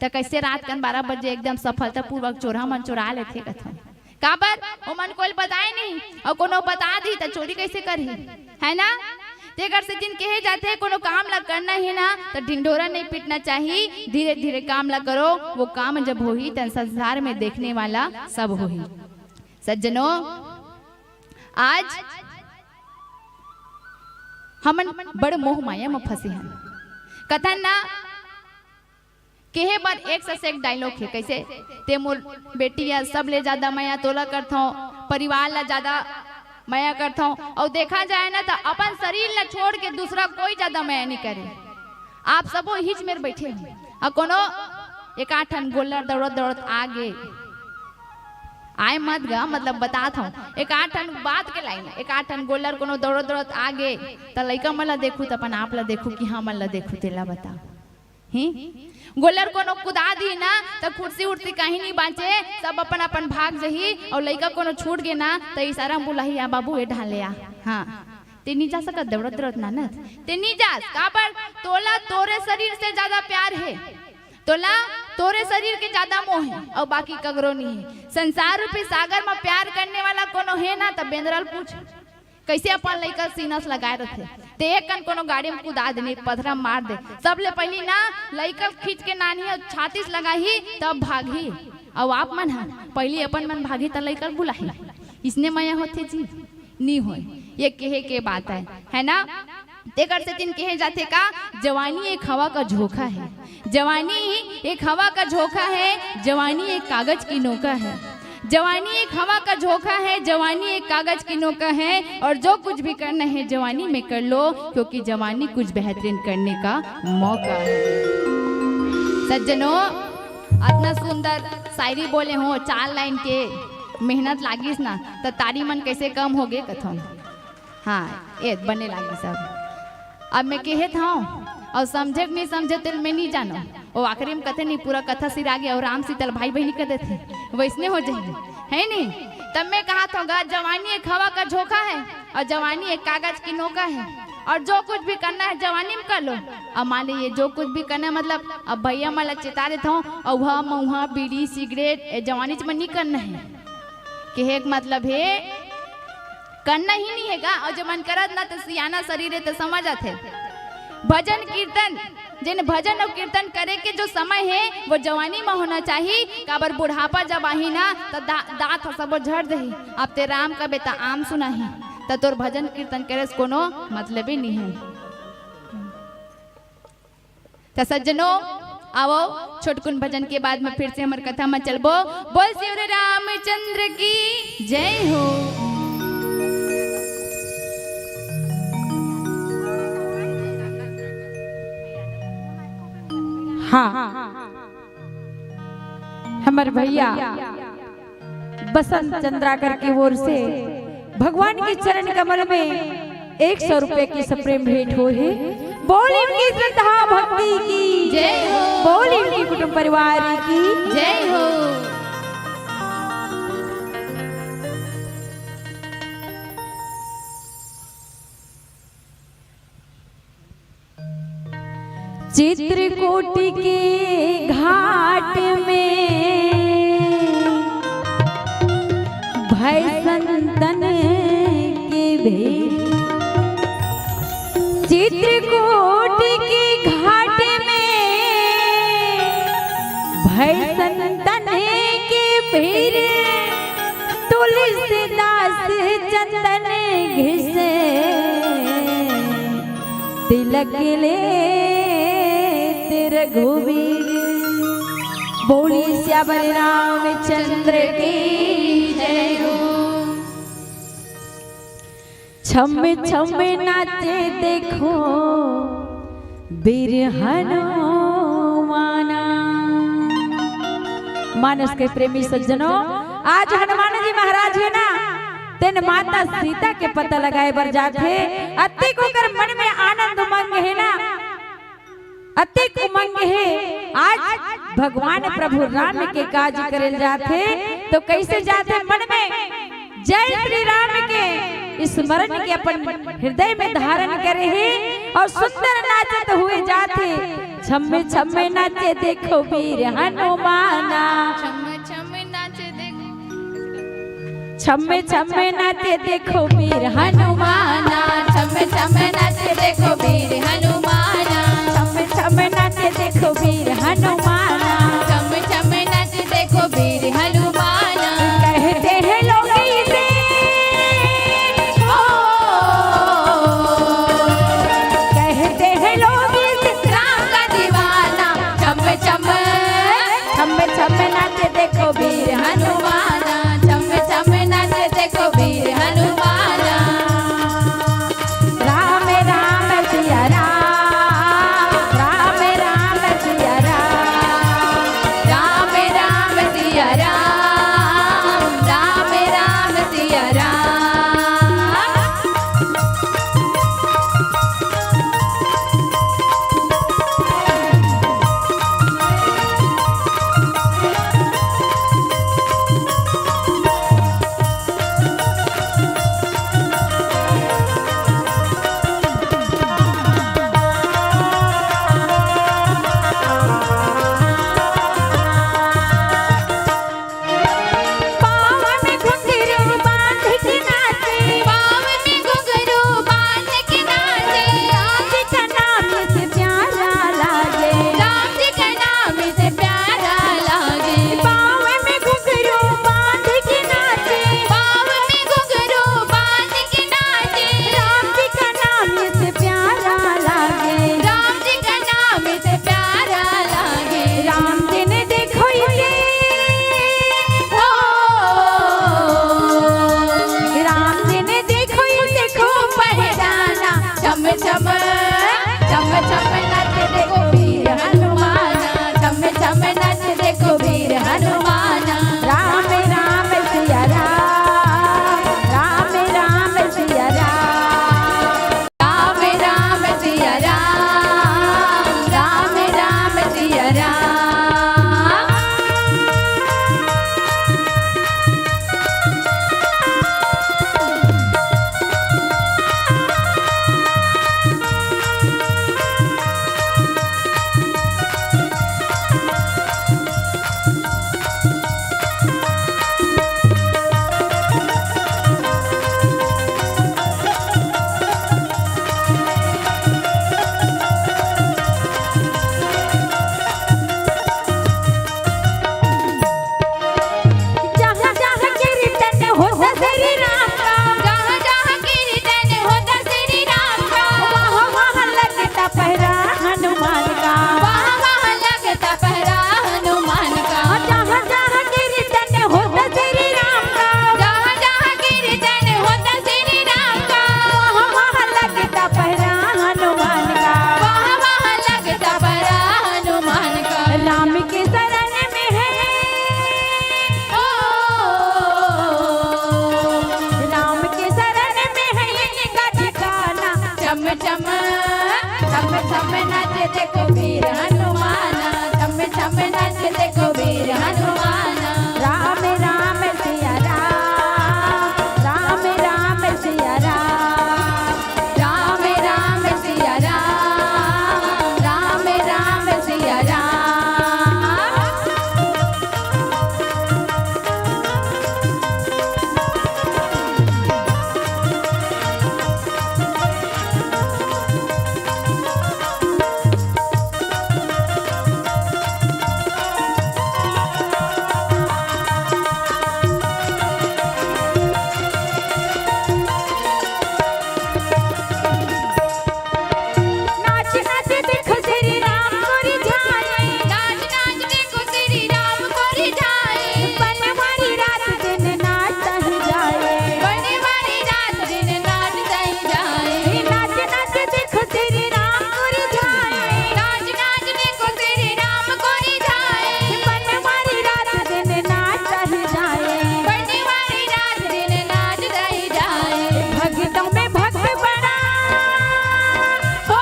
त कइसे रात कन बारह बजे एकदम सफलतापूर्वक चोरहा मन चोरा लेथे कथन। काबर? ओमन कोई बताए नहीं, अउ कोनो बता दी त चोरी कइसे करही, है ना? तेकर सेतिन कहे जाथे, कोनो काम ला करना हे ना, त ढिंढोरा नहीं पीटना चाही, धीरे धीरे काम ला करो। वो काम जब होही, त संसार में देखने वाला सब होही। सज्जनो, आज हमन बड़ मोह माया म फंसे हन। कथन ना, कहे बर एक से एक डायलॉग हे, कइसे, "ते मोर बेटी या, सबले ज्यादा मया तोला करथंव, परिवार ला ज्यादा मया करथंव।" अउ देखा जाए ना, त अपन शरीर ला छोड़ के दूसरा कोई ज्यादा मया नहीं करे। आप सबो हिच मेर बैठे हो, अउ कोनो एक आठ ठन गोल्लर दौड़त दौड़त आ गे, आए मत गा, मतलब बतात हंव, एक आठ ठन बात के लाइन, एक आठ ठन गोल्लर कोनो दौड़त दौड़त आ गे, त लइका मन ला देखू, त अपन आप ला देखू कि हमन ला देखू, तेला बता। ही गोल्लर कोनो कुदा दी ना, त कुर्सी उर्सी कहीं नहीं बांचे, सब अपन अपन भाग जही। अउ लइका कोनो छूट गे ना, त इशारा म बुलाही, "आ बाबू, ए ढाले आ।" हाँ, ते नहीं जा सकत, दौड़त दौड़त नानत, ते नहीं जास। काबर? तोला तोरे शरीर से ज्यादा प्यार हे, तोला तोरे शरीर के ज्यादा मोह हे, अउ बाकी कगरो नहीं हे। संसार रूपी सागर म प्यार करने वाला कोनो हे ना, त बेंदरा ल पूछ, कइसे अपन लइका सीना से लगाए रथे। ते एक कन कोनो गाड़ी म कुदा दे, नहीं पथरा मार दे, सबले पहिली ना लइका ल खींच के नानी अउ छाती से लगाही, तब भागही। अउ आप मन ह पहिली अपन मन भागही, त लइका ल बुलाही। इसने मया होथे जी? नी होय। ये कहे के बात आय, है ना? तेकर सेतिन कहे जाथे का, "जवानी एक हवा का झोंका है, जवानी एक हवा का झोंका है, जवानी एक कागज की नौका है।" जवानी एक हवा का झोंका है, जवानी एक कागज की नोका है, और जो कुछ भी करना है जवानी में कर लो, क्योंकि जवानी कुछ बेहतरीन करने का मौका है। सज्जनों, अतना सुंदर शायरी बोले हो, चार लाइन के मेहनत लागिस ना, त तारी मन कैसे कम होगे कथों। हाँ, ए बने लागिस अब। अब मैं कहे था अउ समझे कि नहीं समझे, तेल मैं नहीं जानो। वो आखिरी में कथे नहीं, पूरा कथा सिरा गे अउ राम सीता ल भाई बहिनी कह देथे, वैसने हो जाही, है नहीं? तब मैं कहा था गा, जवानी एक हवा का झोंका है अउ जवानी एक कागज की नोका है, अउ जो कुछ भी करना है जवानी में कर लो। अब मान लीजिए जो कुछ भी करना है, मतलब अब भैया मन ला चेता देता हूँ, अउ वह मऊहा बीड़ी सिगरेट ए जवानी च में नहीं करना है। कहे के मतलब हे, करना ही नहीं हे गा, अउ जे मन करत ना, त सियाना शरीर हे, त समझ आथे। भजन कीर्तन, जेन भजन अउ कीर्तन करे के जो समय हे, वो जवानी में होना चाही, काबर बुढ़ापा जब आही ना, त दा-, दांत ह सबो झड़ देही। अब ते राम कबे त आम सुनाही, त तोर भजन कीर्तन करे से कोनो मतलब ही नहीं हे। त सज्जनों, आवो, छोटकुन भजन के बाद में फिर से हमर कथा में चलबो। बोल शिवरे रामचंद्र की जय हो। हाँ, हमर भैया बसंत चंद्राकर की ओर से भगवान के चरण कमल में एक सौ रुपए की सप्रेम भेंट हो है। बोल इनकी श्रद्धा भक्ति की जय हो। बोल इनकी कुटुंब परिवार की जय हो। चित्रकूट के घाट में भय संतन के भीड़। चित्रकूट के घाट में भय संतन के भीड़। तुलसीदास चंदन घिस तिलक ले रघुवीर। बोली सियावर रामचंद्र की जय हो। छम छम नाचे देखो बीर हनुमाना। मानस के प्रेमी सज्जनों, आज हनुमान जी महाराज हे ना, तेन माता सीता के पता लगाए बर जाथे। अतेक ओकर मन में आनंद उमंग हे ना, अतेक उमंग हे। आज भगवान प्रभु राम के काज करल जाथे, तो कैसे जाथे मन में जय श्री राम के स्मरण के अपन हृदय में धारण करे हे अउ सुंदर नाचत हुए जाथे। छम छम नाचे देखो बीर हनुमाना। छम छम नाचे देखो। छम छम नाचे देखो बीर हनुमाना। छम छम नाचे देखो बीर हनुमाना। छम छम नाचे देखो बीर हनुमाना। छम छम नाचे देखो बीर हनुमाना। कहते हैं लोग इसे, ओ, कहते हैं लोग इसे राम का दीवाना। छम छम, छम छम नाचे देखो बीर हनुमाना। छम छम नाचे देखो बीर हनुमाना। राम राम सिया राम, राम राम सिया राम। देखो वीर हनुमान, छम छम नाचे देखो वीर हनुमान। राम राम सिया राम, राम राम सिया राम, राम राम सिया राम, राम राम सिया राम। नाच नाच देखो श्री राम को रिझाए। नाच नाच देखो श्री राम को रिझाए। बनवारी रात दिन नाचता ही जाए। बनवारी रात दिन नाचता ही जाए। नाच नाच देखो श्री राम को रिझाए। नाच नाच देखो श्री राम को रिझाए। बनवारी रात दिन नाचता ही जाए। बनवारी रात दिन नाचता ही जाए। भक्तों में भक्त बड़ा, ओ,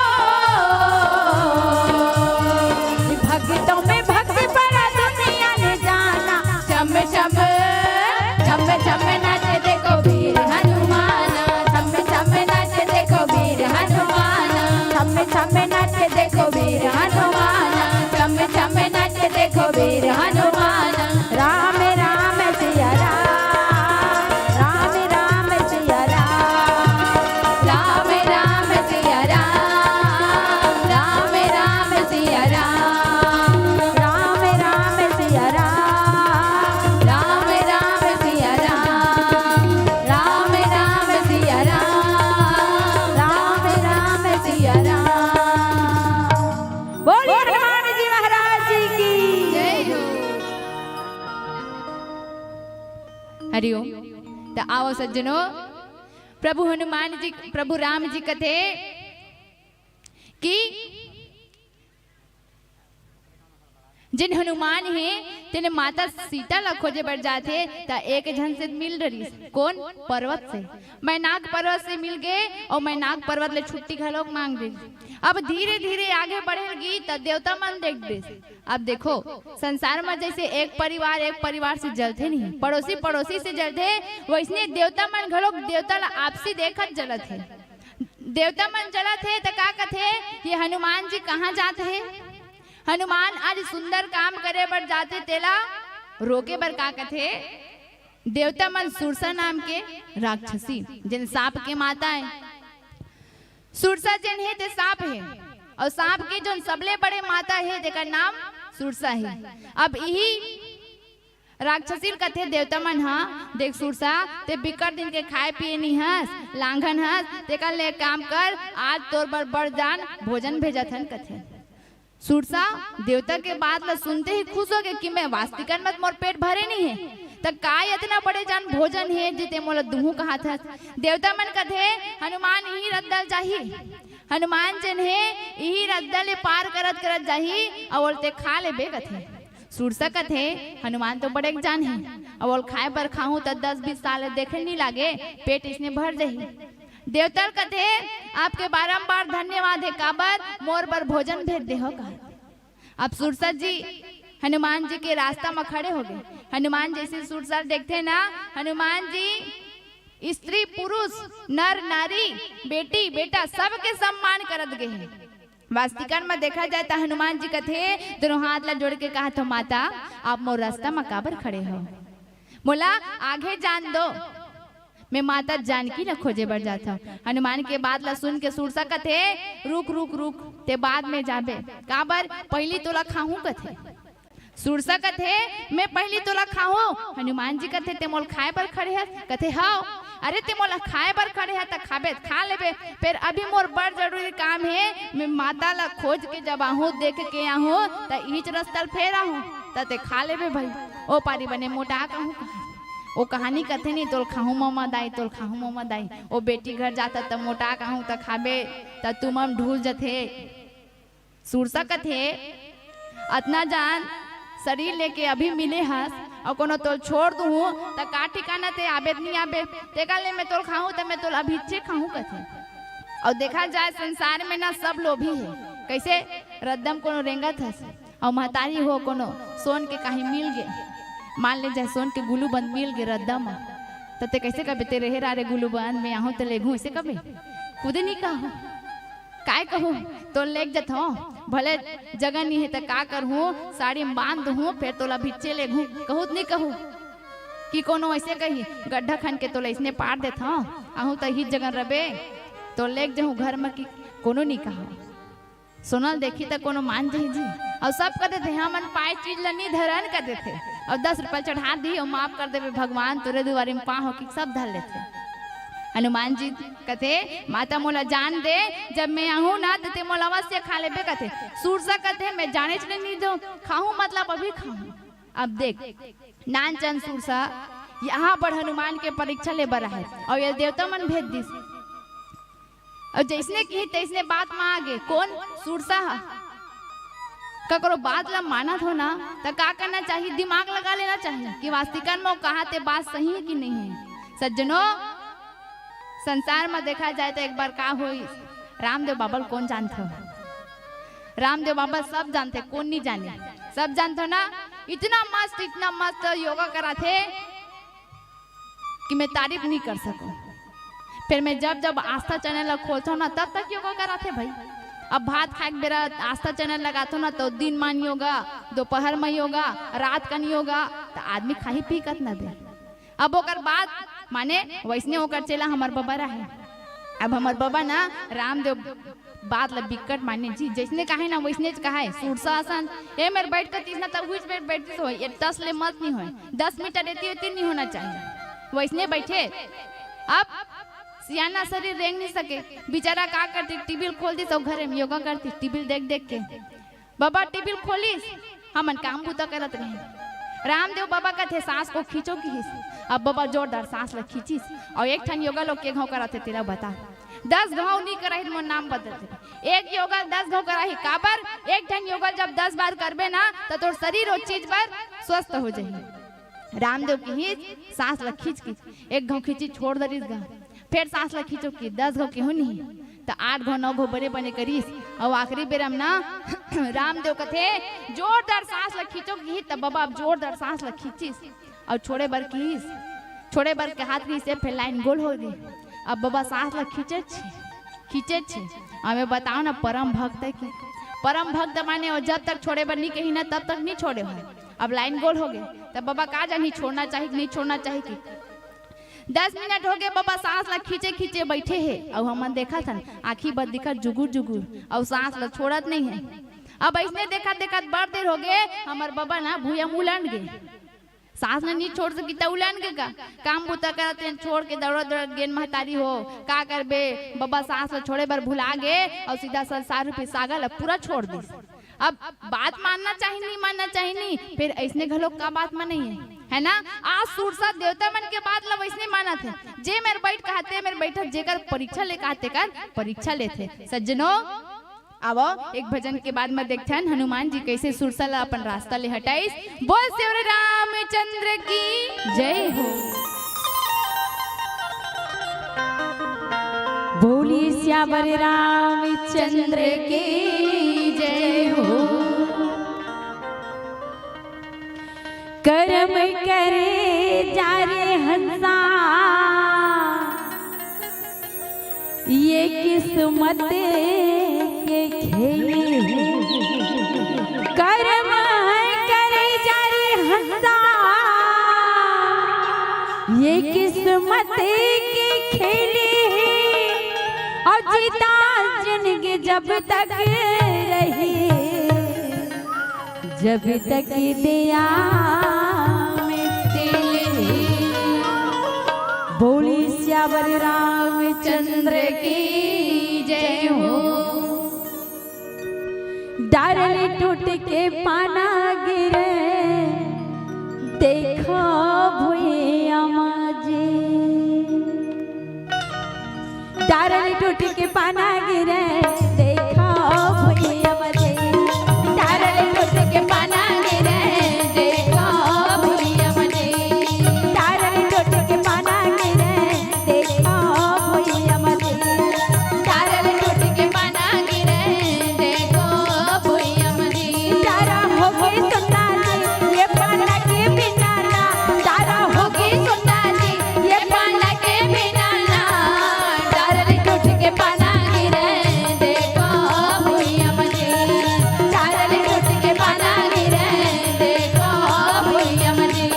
भक्तों में भक्त बड़ा दुनिया ने जाना। छम छम, छम छम नाचे देखो वीर हनुमान। छम छम नाचे देखो वीर हनुमान। छम छम नाचे देखो वीर हनुमान। छम छम नाचे देखो वीर हनुमान। राम राम सिया राम, राम राम सिया राम, राम राम सिया राम, राम राम सिया राम, राम राम सिया राम, राम राम सिया राम, राम राम सिया राम, राम राम सिया राम। बोलिए हनुमान जी महाराज जी की जय हो। हरिओम। त आओ सज्जनो, प्रभु हनुमान जी, प्रभु राम जी कथे कि जेन हनुमान हे, तेने माता सीता ला खोजे बर जाथे, त एक झन से मिल डरिस। कोन? पर्वत से। मैनाक पर्वत से मिल गे अउ मैनाक पर्वत ले छुट्टी घलोक मांग डरिस। अब धीरे-धीरे आगे बढ़े लगी, त देवता मन देख डरिस। अब देखो, संसार म जैसे एक परिवार एक परिवार से जलथे नहीं, पड़ोसी पड़ोसी से जलथे, वैसने देवता मन घलोक देवता ला आपसी देखत जलत हे। देवता मन जलत हे त का कथे, ये हनुमान जी कहाँ जात हे? हनुमान आज सुंदर काम करे बर जाथे, तेला रोके बर का कथे? देवता मन सुरसा नाम के राक्षसी, जेन सांप के माता हे। सुरसा जेन हे ते सांप हे, अउ सांप के जोन सबले बड़े माता हे, तेकर नाम सुरसा हे। अब इही राक्षसी ल कथे देवता मन ह, देख सुरसा, ते बिकट दिन के खाए पिए नी हस, लांघन हस, तेकर ले काम कर, आज तोर बर बड़ जान भोजन भेजत हन कथे। सुरसा देवता के बात ल सुनते ही खुश हो गे कि मैं वास्तिकन मत मोर पेट भरे नी हे, त का इतना बड़े जान भोजन हे जे ते मोला दुहू कहत हस? देवता मन कथे, हनुमान इही रद्दा ल जाही, हनुमान जेन हे इही रद्दा ले पार करत करत जाही, अउ ओल ते खा लेबे कथे। सुरसा कथे, हनुमान तो बड़े जान हे, अउ ओल खाए बर खाहूं त दस बीस साल देखे नी लागे, पेट इसने भर जाही। देवता ल कथे, आपके बारंबार धन्यवाद हे, काबर मोर बर भोजन भेज दे हो का। अब सुरसा जी हनुमान जी के रास्ता म खड़े हो गे। हनुमान जैसे सुरसा ल देखथे ना, हनुमान जी स्त्री पुरुष, नर नारी, बेटी बेटा, सबके सम्मान करत गे हे। वास्तिकन म देखा जाए त हनुमान जी कथे, दोनों हाथ ला जोड़ के कहत हो, माता, आप मोर रास्ता म काबर खड़े हो? मोला आगे जान दो, मैं माता जानकी ला खोजे बर जात हव। हनुमान के बात ला सुन के सुरसा कथे, रुक रुक रुक, ते बाद में जाबे, काबर पहिली तोला खाहूं कथे। सुरसा कथे, मैं पहिली तोला खाहूं? हनुमान जी कथे, ते मोल खाए बर खड़े हस? कथे, हव। अरे, ते मोला खाए बर खड़े हस, त खाबे, खा लेबे, फेर अभी मोर बड़ जरूरी काम हे, मैं माता ला खोज के जब आहूं, देख के आहूं, त इच रस्ता ल फेर आहूं, त ते खा लेबे भाई। ओ पारी बने मोटा कहूं कहा। ओ कहानी कथे नी, तोल खाहूं ममा दाई, तोल खाहूं ममा दाई। ओ बेटी घर जाता त मोटा कहूं त खाबे, त तुमम ढूल जथे। सुरसा कथे, अतना जान शरीर लेके अभी मिले हस, अउ कोनो तोल छोड़ दूहूं, त का ठिकाना ते आबे त नी आबे, तेकर ले मैं तोल खाहूं, त मैं तोल अभी इच्छे खाहूं कथे। अउ देखा जाए संसार में ना सब लोभी हे। कैसे? रद्दा म कोनो रेंगत हस, अउ महतारी हो कोनो सोन के काहीं मिल गे, मान ले जाए सोन के गुलूबंद मिल गे रद्दा म, त ते कइसे कबे, "ते रेहे रा रे गुलूबंद, में आहूं त लेगहूं," अइसे कबे? खुदे नी कहूं। काय कहूं? तोला लेग जथंव, भले जगह नी हे त का करहूं, साड़ी म बांध दूहूं, फेर तोला भिच्चे लेगहूं, कहूं त नी कहूं? कि कोनो अइसे कही, "गड्ढा खन के तोला अइसने पार देथंव, आहूं त इही जगह रबे, तोला लेग जहूं घर म," कि कोनो नी कहूं। सोना ल देखही त कोनो मान जही जी। अउ सब कह देथे, "हमन पाए चीज ल नी धरन," कह देथे। अउ दस रुपया चढ़ा दिही अउ माफ कर देबे भगवान, तोरे दुवारी म पांव हो कि सब धर लेथे। हनुमान जी कथे, "माता मोला जान दे, जब में आहूं ना त ते मोला अवश्य खा लेबे," कथे। सुरसा कथे, "में जानेच ले नी दो, खाहूं मतलब अभी खाहूं।" अब देख, नानचन सुरसा यहाँ पर हनुमान के परीक्षा ले बर आहे अउ ये देवता मन भेज दिस। अउ जइसने किही तइसने बात म आगे। कोन? सुरसा ह। ककरो बात ल मानत हो ना, त का करना चाही? दिमाग लगा लेना चाही कि वास्तविकन म कहा ते बात सही हे कि नहीं हे। सज्जनों, संसार म देखा जाए त एक बार का होइस, रामदेव बाबा ल कोन जानथे? रामदेव बाबा सब जानथे, कोन नी जाने? सब जानथे ना? इतना मस्त, इतना मस्त योगा कराथे कि मैं तारीफ नहीं कर सकूं। फिर मैं जब जब आस्था चैनल ला खोलता हूँ ना, तब तक योगा कराथे भाई। अब भात खाए के बेरा आस्था चैनल लगाता हूँ ना, तो दिन मान योगा, दोपहर में योगा, रात कन योगा, तो आदमी खाही पी कतना बेर। अब ओकर बाद माने वैसने ओकर चेला हमर बबा रहे। अब हमर बबा ना रामदेव बात ल बिकट माने जी, जइसने कहे ना वइसनेच कहे, सुरसा असन। ए मेर बइठ के तीसना तब हुइच बेर बइठतिस होय, ए टस ले मत नी होय, दस मीटर एती ओती नी होना चाहिए, वइसने बइठे। अब सियाना शरीर रेंग नी सके, बिचारा का करतिस, टीवी ल खोल दिस अउ घरे में योगा करतिस, टीवी ल देख देख के। बबा टीवी ल खोलिस, हमन काम बूता करत रहेन। रामदेव बबा कथे, "सांस को खींचो," किहिस। अब बबा जोरदार सांस ल खींचिस अउ एक ठन योगा लोग के घाव कराथे, तेला बता। दस घाव नी कराही, मोर नाम बदल दे। एक योगा दस घाव कराही, काबर? एक ठन योगा जब दस बार करबे ना, त तोर शरीर ओ चीज बर स्वस्थ हो जाही। रामदेव किहिस, सांस ल खींच के एक घाव खींची, छोड़ दरिस गा। फेर सांस ल खींचो कि दस घाव केहू नहीं, त आठ घाव, नौ घाव बने बने करिस। अउ आखिरी बेरा म ना रामदेव कथे, "जोरदार सांस ल खींचो," किहिस, त बबा अब जोरदार सांस ल खींचिस अउ छोड़े बर किहिस। छोड़े बर कहत रिहिस, फेर लाइन गोल हो गे। अब बबा सांस ल खींचेच हे, खींचेच हे। अब मैं बताओ ना, परम भक्त हे कि परम भक्त माने, अउ जब तक छोड़े बर नी कही ना, तब तक नी छोड़े हो। अब लाइन गोल हो गे, तब बबा का जानी छोड़ना चाही कि नी छोड़ना चाही कि दस मिनट हो गे, बबा सांस ला खींचे खींचे बइठे हे, अउ हमन देखत हन, आँखी बर दिखत जुगुर जुगुर, अउ सांस ला छोड़त नइ हे। अब अइसने देखत देखत बड़ देर हो गे, हमर बबा ना भुइयां म उलंड गे। सांस ला नी छोड़ सकी त उलंड गे का? काम बूता करत रेहेन, छोड़ के दौड़त दौड़त गेन, महतारी हो, का करबे, बबा सांस ला छोड़े बर भुला गे, अउ सीधा संसार रूपी सागर ला पूरा छोड़ दिस। अब बात मानना चाही, नहीं मानना चाही, नहीं, फिर अइसने घलोक का बात मानही हे, है ना? आज सुरसा देवता मन के बात ला वइसने मानत हे, जे मेर बइठ कहा ते मेर बइठत, जेकर परीक्षा ले कहा तेकर परीक्षा लेथे। सज्जनो, आवो, एक भजन के बाद में देखथन हनुमान जी कइसे सुरसा ला अपन रास्ता ले हटाइस। बोल सियावर रामचंद्र की जय हो। बोली सियावर रामचंद्र की जय हो। करम करे जा रे हंसा, ये किस्मत के खेल हे। करम करे जा रे हंसा, ये किस्मत के खेल हे। अउ जीता जिनगी जब तक रही, जब तक दया में तेल हे। बोली सियावर रामचंद्र की जय हो। डार ले टूट के पाना गिरे, देखो भुइयां मा जी। डार ले टूट के पाना गिरे, देखो भुइयां मा जी। डार ले टूट के पाना गिरे, देखो भुइयां मा जी। डार ले टूट के पाना गिरे, देखो भुइयां मा जी। डार ले टूट के पाना गिरे, देखो सुन्ना जी, ये पाना के बिना ना, चारा होगे सुन्ना जी, ये पाना के बिना ना, चारा ले टूट के पाना गिरे, देखो भुइयां म जी, चारा ले टूट के पाना गिरे, देखो भुइयां म जी।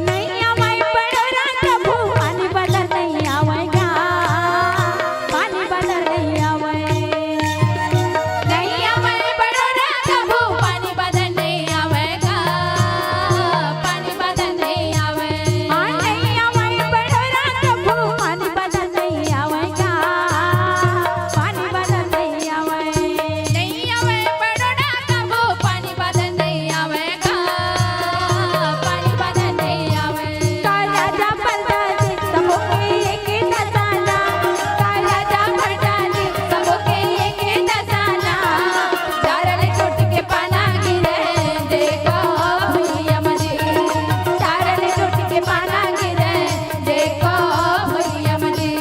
नइ आवय बड़ोरा कभू, पानी बदर नइ आवय गा, पानी बदर नइ आवय। नइ आवय बड़ोरा कभू, पानी बदर नइ आवय गा, पानी बदर नइ आवय। हाँ, नइ आवय बड़ोरा कभू, पानी बदर नइ आवय गा, पानी बदर नइ आवय। नइ आवय बड़ोरा कभू, पानी बदर नइ आवय गा, पानी बदर नइ आवय। का राजा परदासी सबो के एके दसाना, का राजा परदासी सबो के एके दसाना। चारा ले टूट के पाना गिरे, देखो भुइयां म जी, चारा ले टूट के पाना गिरे, देखो भुइयां म जी।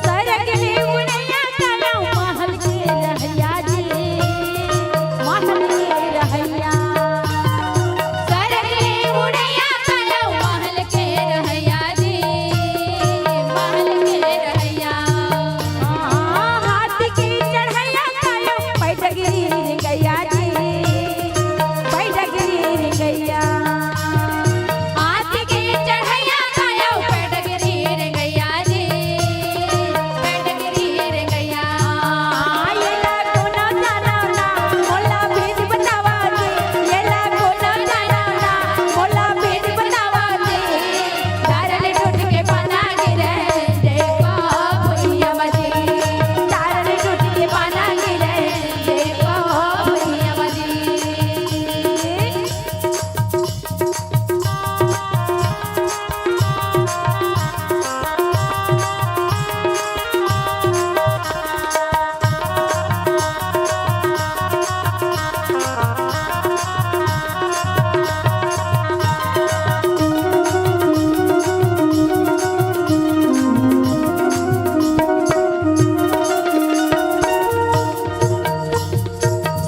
सरग ले उड़ैया कलौ महल के रहैया जी, महल के रहैया। सरग ले उड़ैया कलौ महल के रहैया जी, महल के रहैया। हाँ, हाथी के चढ़ैया कलौ पैदगिरी रे गैया जी, पैदगिरी रे गैया। हाथी के चढ़ैया कलौ पैदगिरी रे गैया जी, पैदगिरी रे गैया। ये लागो ना जाना ना, मोला भेज बतावा जी, ये लागो ना जाना ना, मोला भेज बतावा जी। चारा ले टूट के पाना गिरे, देखो भुइयां म जी। चारा ले टूट के पाना गिरे, देखो भुइयां म जी।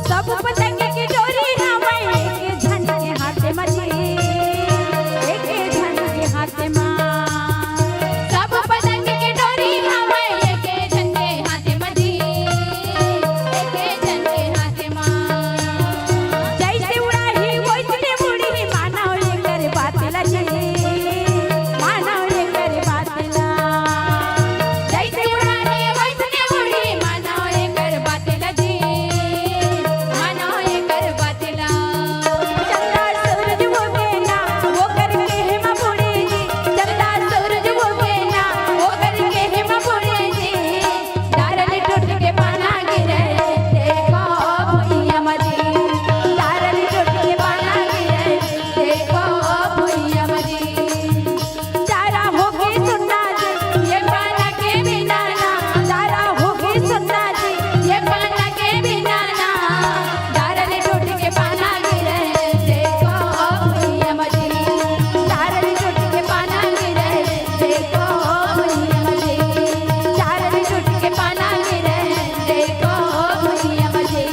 सब पतंग के डोरी हवय एके झन के हाथ म जी, एके झन के हाथ म। सब पतंग के डोरी हवय एके झन के हाथ म जी, एके झन के हाथ म। जइसे उड़ाही वइसने उड़ही, मानव एकर बात ल जी, मानव एकर बात ल। जइसे उड़ाही वइसने उड़ही, मानव एकर बात ल जी, मानव एकर बात ल। चंदा सूरज उगे ना, ओकर केहे म बूड़े जी। चंदा सूरज उगे ना, ओकर केहे म बूड़े जी। चारा ले टूट के पाना गिरे, देखो भुइयां म जी। चारा ले टूट के पाना गिरे, देखो भुइयां म जी। चारा होगे सुन्ना जी, ये पाना के बिना ना। चारा होगे सुन्ना जी, ये पाना के बिना ना। चारा ले टूट के पाना गिरे, देखो भुइयां म जी। चारा ले टूट के पाना गिरे, देखो भुइयां म जी। चारा ले टूट के पाना गिरे, देखो भुइयां म जी।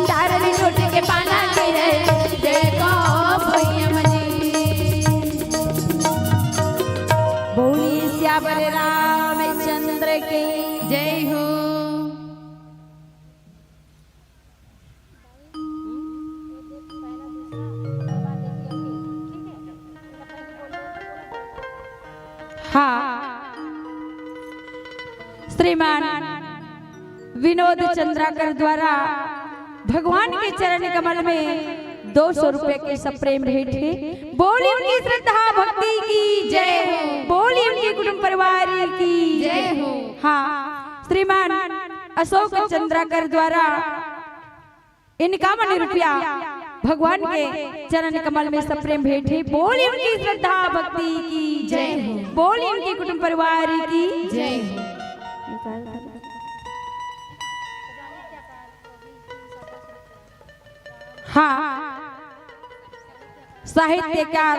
चारा ले टूट के पाना गिरे, देखो भुइयां म जी। बोलिए सियावर रामचंद्र की जय हो। हाँ, श्रीमान विनोद चंद्राकर द्वारा भगवान के चरण कमल में दो सौ रुपया के सप्रेम भेंट हे। बोली उनकी श्रद्धा भक्ति की जय हो। बोली उनके कुटुंब परिवार की जय हो। हाँ, श्रीमान अशोक चंद्राकर द्वारा इनकावन रुपया भगवान के चरण कमल में सप्रेम भेंट हे। बोली उनकी श्रद्धा भक्ति की जय हो। बोली उनके कुटुंब परिवार की जय हो। हाँ, साहित्यकार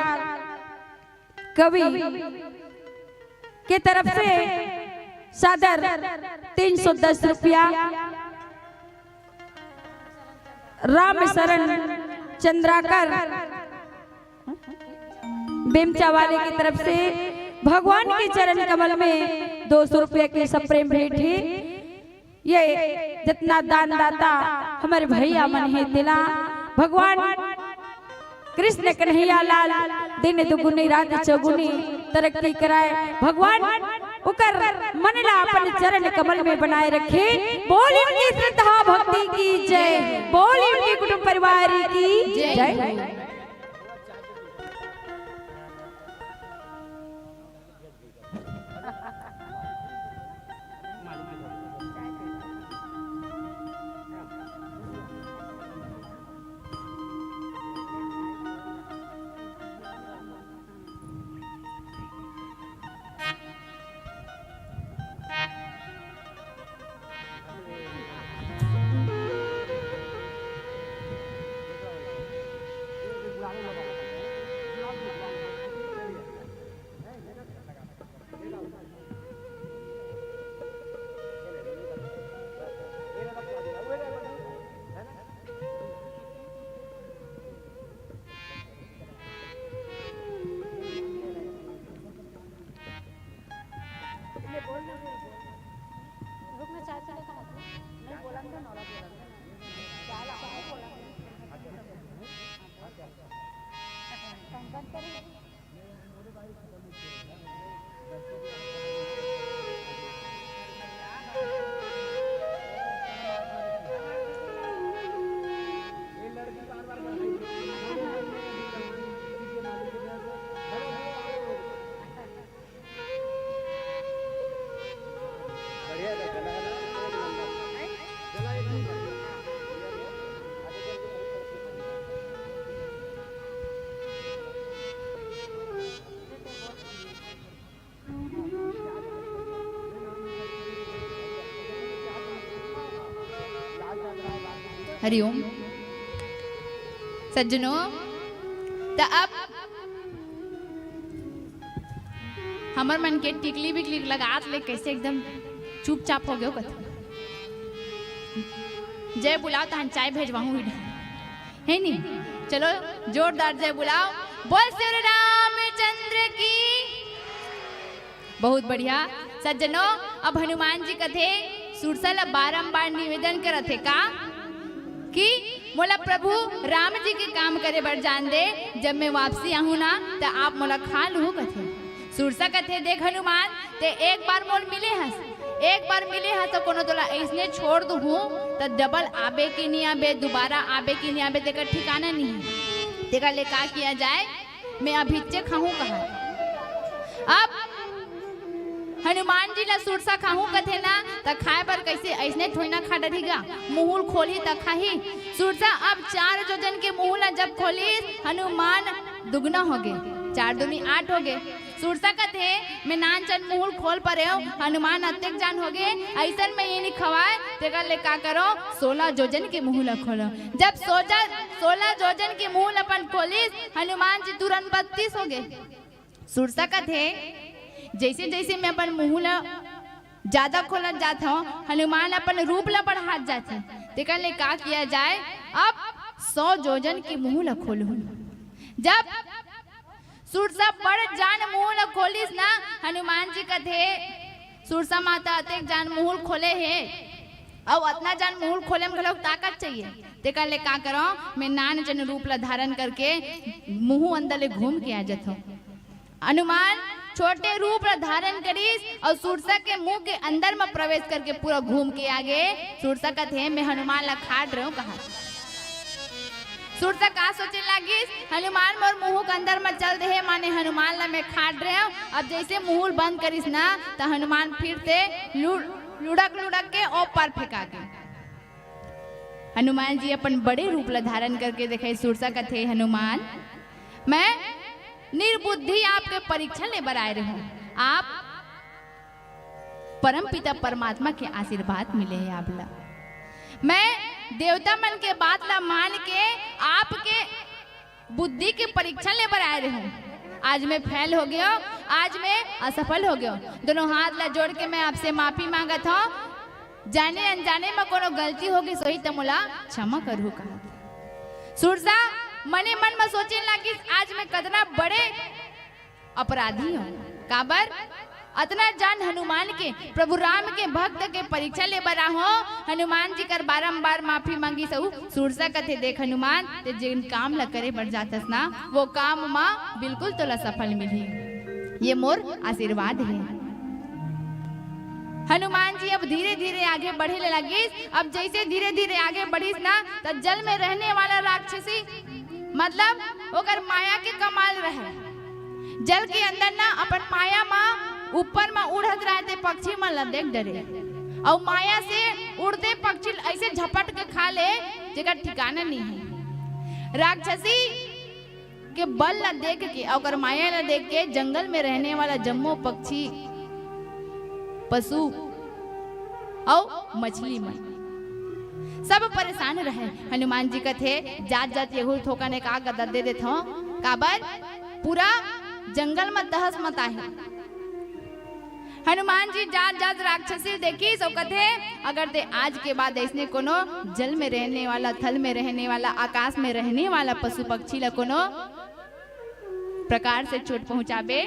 कवि के तरफ से सादर तीन सौ दस रुपया, राम शरण चंद्राकर बेमचा वाले की तरफ से भगवान के चरण कमल में दो सौ रुपया के सप्रेम भेंट हे। ये जितना दानदाता हमर भैया मन हे, तेला भगवान कृष्ण कन्हैया लाल दिन दुगुनी रात चौगुनी तरक्की कराए। भगवान ओकर मन ला अपन चरण कमल में बनाए रखे। बोली उनकी श्रद्धा भक्ति की जय। बोली उनके कुटुंब परिवार की जय। हरिओम। सज्जनों, त अब हमर मन के टिकली बिकली लगात ले कैसे एकदम चुपचाप हो गयो कथे। जय बुलाओ, तहन चाय भेजवाहूँ ही। है नी? चलो, जोरदार जय बुलाओ। बोल श्री रामचंद्र की। बहुत बढ़िया। सज्जनों, अब हनुमान जी कथे, सुरसा ला बारंबार निवेदन करत हे का कि मोला प्रभु राम जी के काम करे बर जान दे, जब मैं वापसी आहूँ ना, त आप मोला खा लूहू कथे। सुरसा कथे, देख हनुमान, ते एक बार मोर मिले हस, एक बार मिले हस, त कोनो तोला अइसने छोड़ दूहूँ, त डबल आबे कि नी आबे, दोबारा आबे कि नी आबे, तेकर ठिकाना नी हे। तेकर ले का किया जाए, मैं अभिच्चे खाहूँ कहा। अब हनुमान जी ला सुरसा खाहूँ कथे ना, त खाए बर कैसे, अइसने थोड़ी ना खा डरही गा, मुहुल खोलही त खाही। सुरसा अब चार जोजन के मुहुल ला जब खोलिस, हनुमान दुगना हो गे, चार दूनी आठ हो गे। सुरसा कथे, मैं नान चन मुहुल खोल परेंव, हनुमान अतेक जान हो गे, अइसन में ये नी खवाए, तेकर ले का करो, सोलह जोजन के मुहुल ला खोलो। जब सोजा-, सोलह जोजन के मुहुल अपन खोलिस, हनुमान जी तुरंत बत्तीस हो गे। सुरसा कथे, जैसे जैसे मैं अपन मुहुल ला ज्यादा खोलत जात हव, हनुमान अपन रूप ला बढ़ात जात हे। तेकर ले का किया जाए, अब सौ जोजन के मुहुल ला खोलहूँ। जब सुरसा बड़ जान मुहुल ला खोलिस ना, हनुमान जी कथे, सुरसा माता अतेक जान मुहुल खोले हे, अउ अतना जान मुहुल खोले में घलोक ताकत चाहिए। तेकर ले का करो, मैं नान जन रूप ला धारण करके मुहूँ अंदर ले घूम के आ जात हव। हनुमान छोटे रूप ला धारण करिस अउ सुरसा के मुंह के अंदर म प्रवेश करके पूरा घूम के आ गे। सुरसा कथे, मैं हनुमान ला खा डरेंव कहा। सुरसा का सोचे लागिस, हनुमान मोर मुहूं के अंदर म चल देहे, माने हनुमान ला मैं खाट रहे हूँ। अब जैसे मुहूं बंद करिस ना, त हनुमान फिर से लुड़-, लुढ़क लुढ़क के ओ पार फेंका गे। हनुमान जी अपन बड़े रूप ला धारण करके देखे। सुरसा कथे, हनुमान, मैं निर्बुद्धि आपके परीक्षण ले बर आए रहूं। आप परमपिता परमात्मा के आशीर्वाद मिले हे आप ला। मैं देवता मन के बात ला मान के आपके बुद्धि के परीक्षण ले बर आए रहूं। आज मैं फेल हो गयो, आज मैं असफल हो गयो। दोनों हाथ ला जोड़ के मैं आपसे माफी मांगत हूँ। जाने अनजाने म कोनो गलती होगे, सोही त मोला क्षमा करहू कहत। सुरसा मने मन म सोचे लागिस, आज मैं कतना बड़े अपराधी हूँ। काबर? अतना जान हनुमान के, प्रभु राम के भक्त के परीक्षा ले बर आहो। हनुमान जी कर बारंबार माफी मांगिस अउ सुरसा कथे, देख हनुमान, ते जेन काम ला करे बर जाथस ना, वो काम म बिल्कुल तोला सफल मिलही। ये मोर आशीर्वाद हे। हनुमान जी अब धीरे धीरे आगे बढ़े ले लगिस। अब जैसे धीरे धीरे आगे बढ़िस ना, त जल में रहने वाला राक्षसी, मतलब ओकर माया के कमाल रहे। जल के अंदर ना अपन माया म ऊपर म उड़त रहते पक्षी मन ला देख डरे, अउ माया से उड़ते पक्षी ऐसे झपट के खा ले, जेकर ठिकाना नहीं है। राक्षसी के बल ला देख के, ओकर माया ला देख के जंगल में रहने वाला जम्मो पक्षी, पशु अउ मछली मन सब परेशान रहे। हनुमान जी कथे, जात जात यहू थोकन एक आग दे देथव, काबर पूरा जंगल म तहस मत आहे। हनुमान जी जात जात राक्षसी देखिस अउ कथे, अगर ते आज के बाद ऐसने कोनो जल में रहने वाला, थल में रहने वाला, आकाश में रहने वाला पशु पक्षी ला कोनो प्रकार से चोट पहुंचाबे,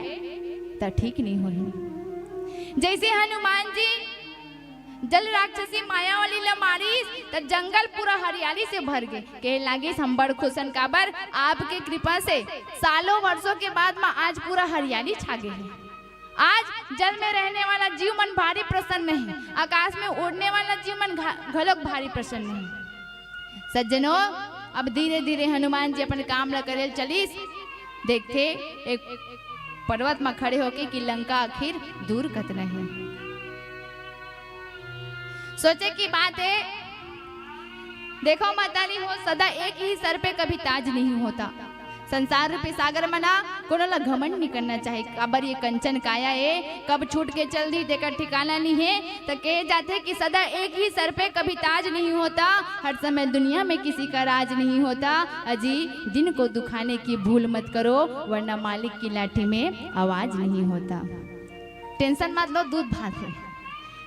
त ठीक नहीं होही। जैसे हनुमान जी जल राक्षसी मायावली ला मारिस, त जंगल पूरा हरियाली से भर गे। कहे लागिस, हम बड़ खुश हन, काबर आपके कृपा से सालों वर्षों के बाद म आज पूरा हरियाली छा गे हे। आज जल में रहने वाला जीव मन भारी प्रसन्न हे, आकाश में उड़ने वाला जीव मन घा-, घलोक भारी प्रसन्न हे। सज्जनों, अब धीरे धीरे हनुमान जी अपन काम ला करे ल चलिस। देखथे एक पर्वत म खड़े होके कि लंका आखिर दूर कतना हे। सोचे की बात हे, देखो महतारी हो, सदा एक ही सर पे कभी ताज नहीं होता। संसार रूपी सागर म ना कोनो ला घमंड नहीं करना चाही। काबर ये कंचन काया ए, कब छूट के चल दी, तेकर ठिकाना नहीं हे। त कहे जाथे कि सदा एक ही सर पे कभी ताज नहीं होता, हर समय दुनिया में किसी का राज नहीं होता। अजी, जिनको दुखाने की भूल मत करो, वरना मालिक की लाठी में आवाज नहीं होता। टेंशन मत लो, दूध भात हे।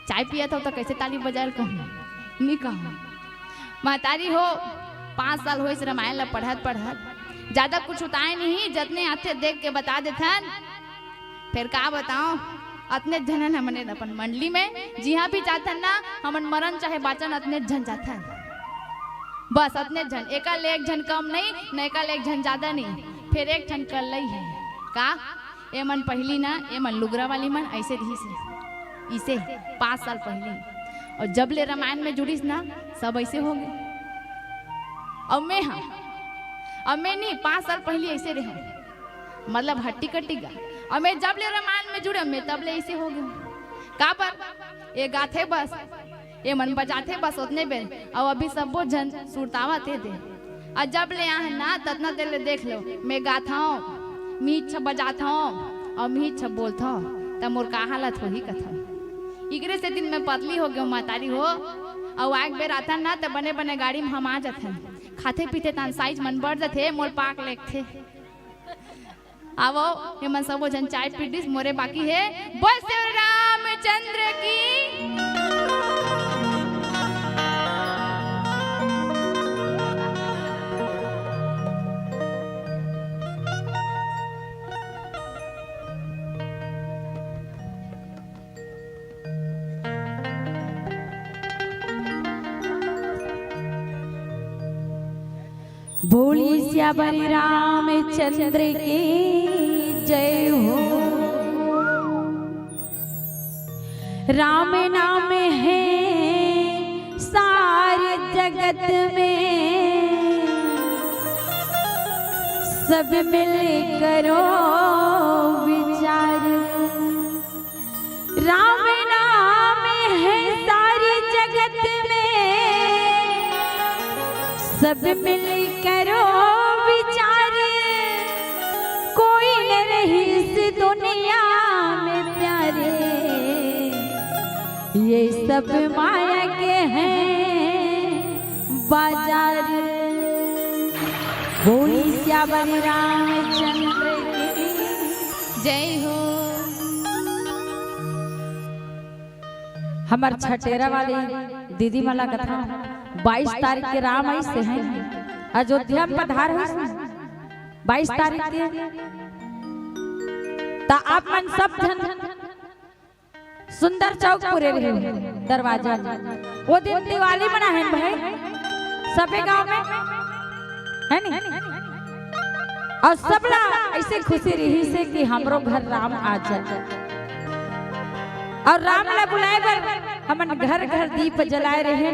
चाय पियत हो त कैसे ताली बजायल कहूँ? नी कहूँ। महतारी हो, पाँच साल होइस रामायण ला पढ़त पढ़त, ज्यादा कुछ उताय नहीं, जतने आथे देख के बता देथन। फेर का बताओ, अतने झन हन हमन अपन मंडली में, जिहाँ भी जाथन ना, हमन मरन चाहे बाचन, अतने झन जाथन। बस अतने झन, एका ले एक झन कम नहीं, न एका ले एक झन ज्यादा नहीं, फेर एक ठन कर लई है। का? एमन पहिली ना, एमन लुगरा वाली मन ऐसे रहिस हे, इसे पाँच साल पहिली। अउ जब ले रामायण में जुड़िस ना, सब ऐसे हो गे। अउ मैं, हाँ, अउ मैं नहीं, पाँच साल पहिली ऐसे रहे, मतलब हट्टी कट्टी गा। अउ मैं जब ले रामायण में जुड़े, मैं तब ले ऐसे हो गे। काबर? ये गाथे बस, ये मन बजाथे बस ओतने बेर, अउ अभी सब्बो झन सुरतावत हे दे। अउ जब ले आहन ना, ततना देर ले देख लो, मैं गाथव, मीच बजाथव अउ मीच बोलथव, त मोर का हालत होही कथव। इकरे से दिन मैं पतली हो गेव महतारी हो, अउ आग बेर आथन ना, त बने बने गाड़ी में हम आ जाथन। खाथे पीथे तान साइज मन बढ़ जाथे, मोर पाक लेगथे। आवो, एमन सबो झन चाय पी डिस, मोरे बाकी हे। बोल श्री रामचंद्र की। बोली सियावर रामचंद्र की जय हो। राम नाम है सारे जगत में, सब मिल करो विचार, राम नाम है सारी जगत में। सब मिल करो विचार, कोई न रही इस दुनिया में प्यारे, ये सब माया के हैं बाजार। बोली सियावर रामचंद्र की। जय हो। हमर छटेरा वाली दीदी मन ला कथा, बाईस तारीख के राम आइस हे, अयोध्या में पधार होइस हे बाईस तारीख के। त आप मन सब झन सुंदर चौक पुरे रहे दरवाजा। वो दिन दिवाली मनाहेन भाई, सबे गांव में, है नी? अउ सबला अइसे खुशी रहिस हे कि हमरो घर राम आ जाए। अउ राम ला बुलाए बर हमन घर घर दीप जलाए रहे,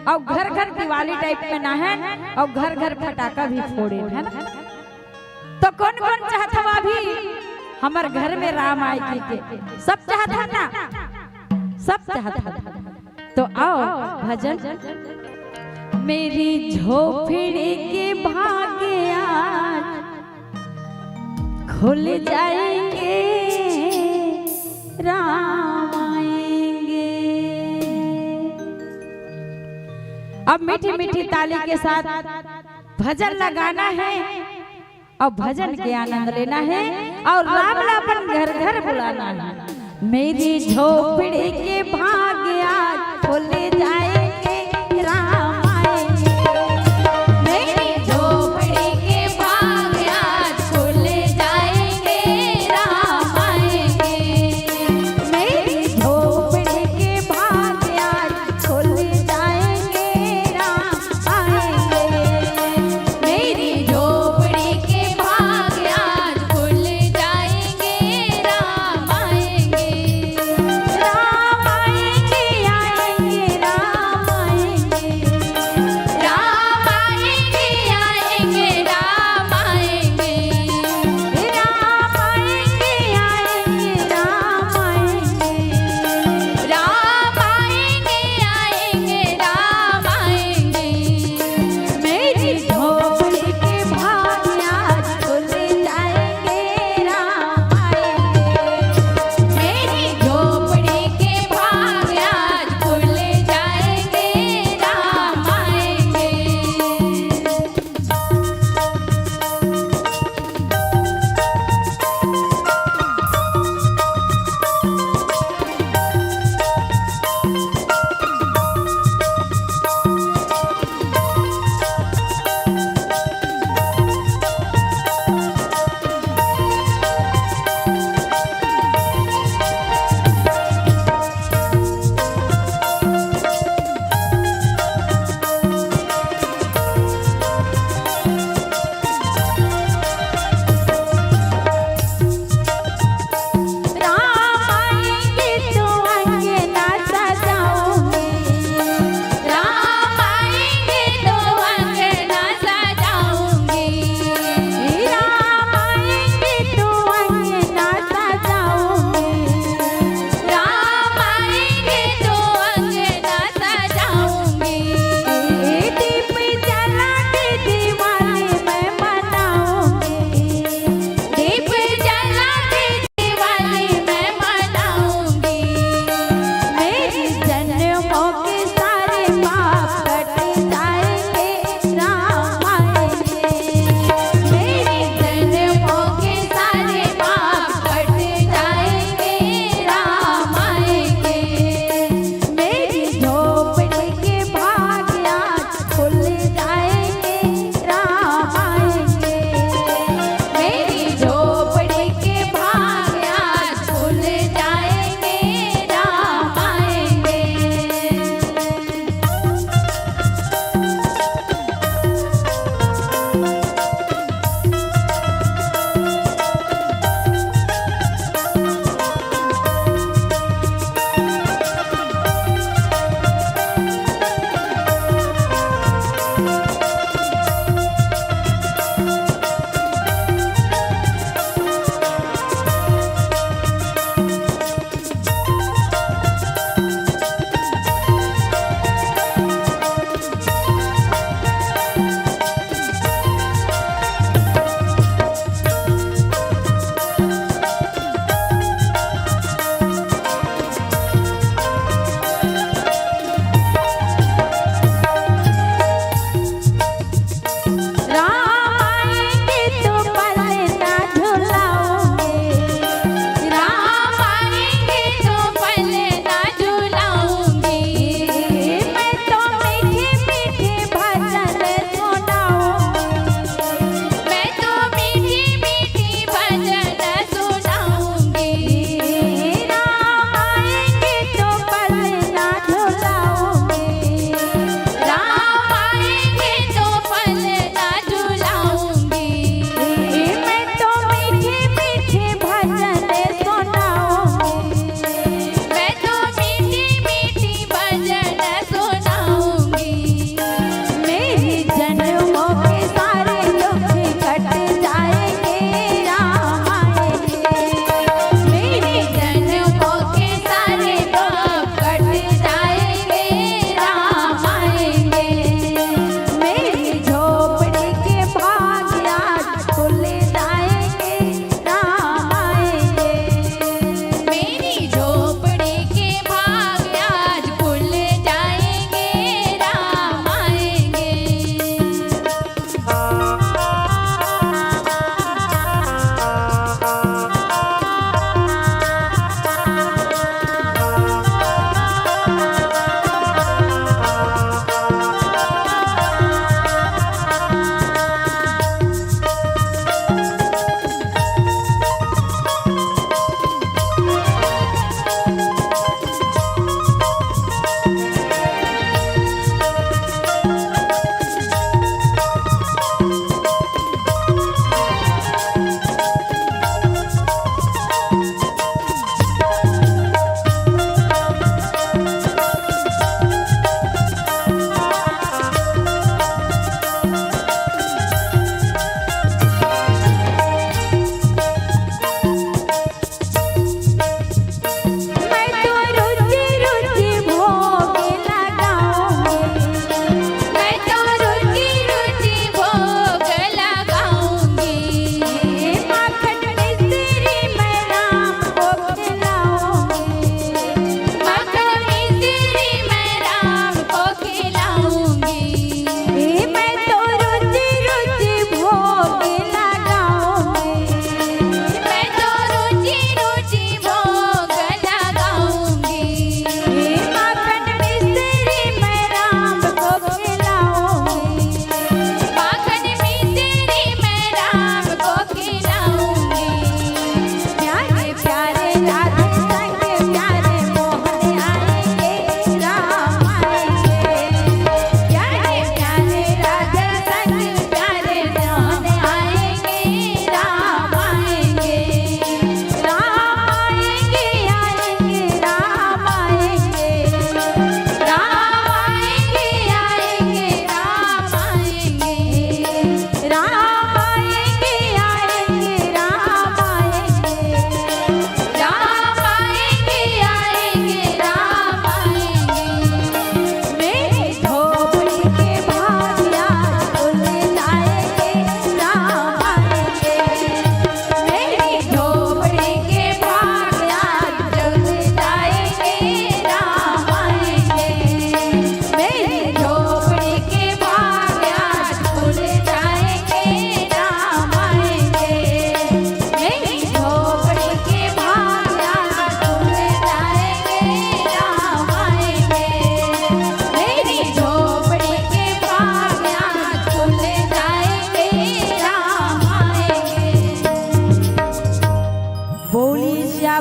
अउ घर घर दिवाली type में नहाएन, अउ घर घर फटाका भी फोड़ेन, है ना? तो कौन कौन चाहत हवा अभी हमर घर में राम आए के, के? सब चाहत हव ना? सब चाहत हव। तो आओ भजन। मेरी झोपड़ी के भाग आज खुल जाएंगे, राम आएंगे। अब मीठी मीठी ताली के साथ भजन लगाना है। अउ भजन के आनंद लेना है अउ राम ला अपन घर घर बुलाना है। मेरी झोपड़ी के भाग आज खुल जाएंगे, राम आएंगे। मेरी झोपड़ी के भाग आज खुल जाएंगे, राम आएंगे। मेरी झोपड़ी के भाग आज खुल जाएंगे, राम आएंगे। मेरी झोपड़ी के भाग आज खुल जाएंगे, राम आएंगे। राम आएंगे, आएंगे,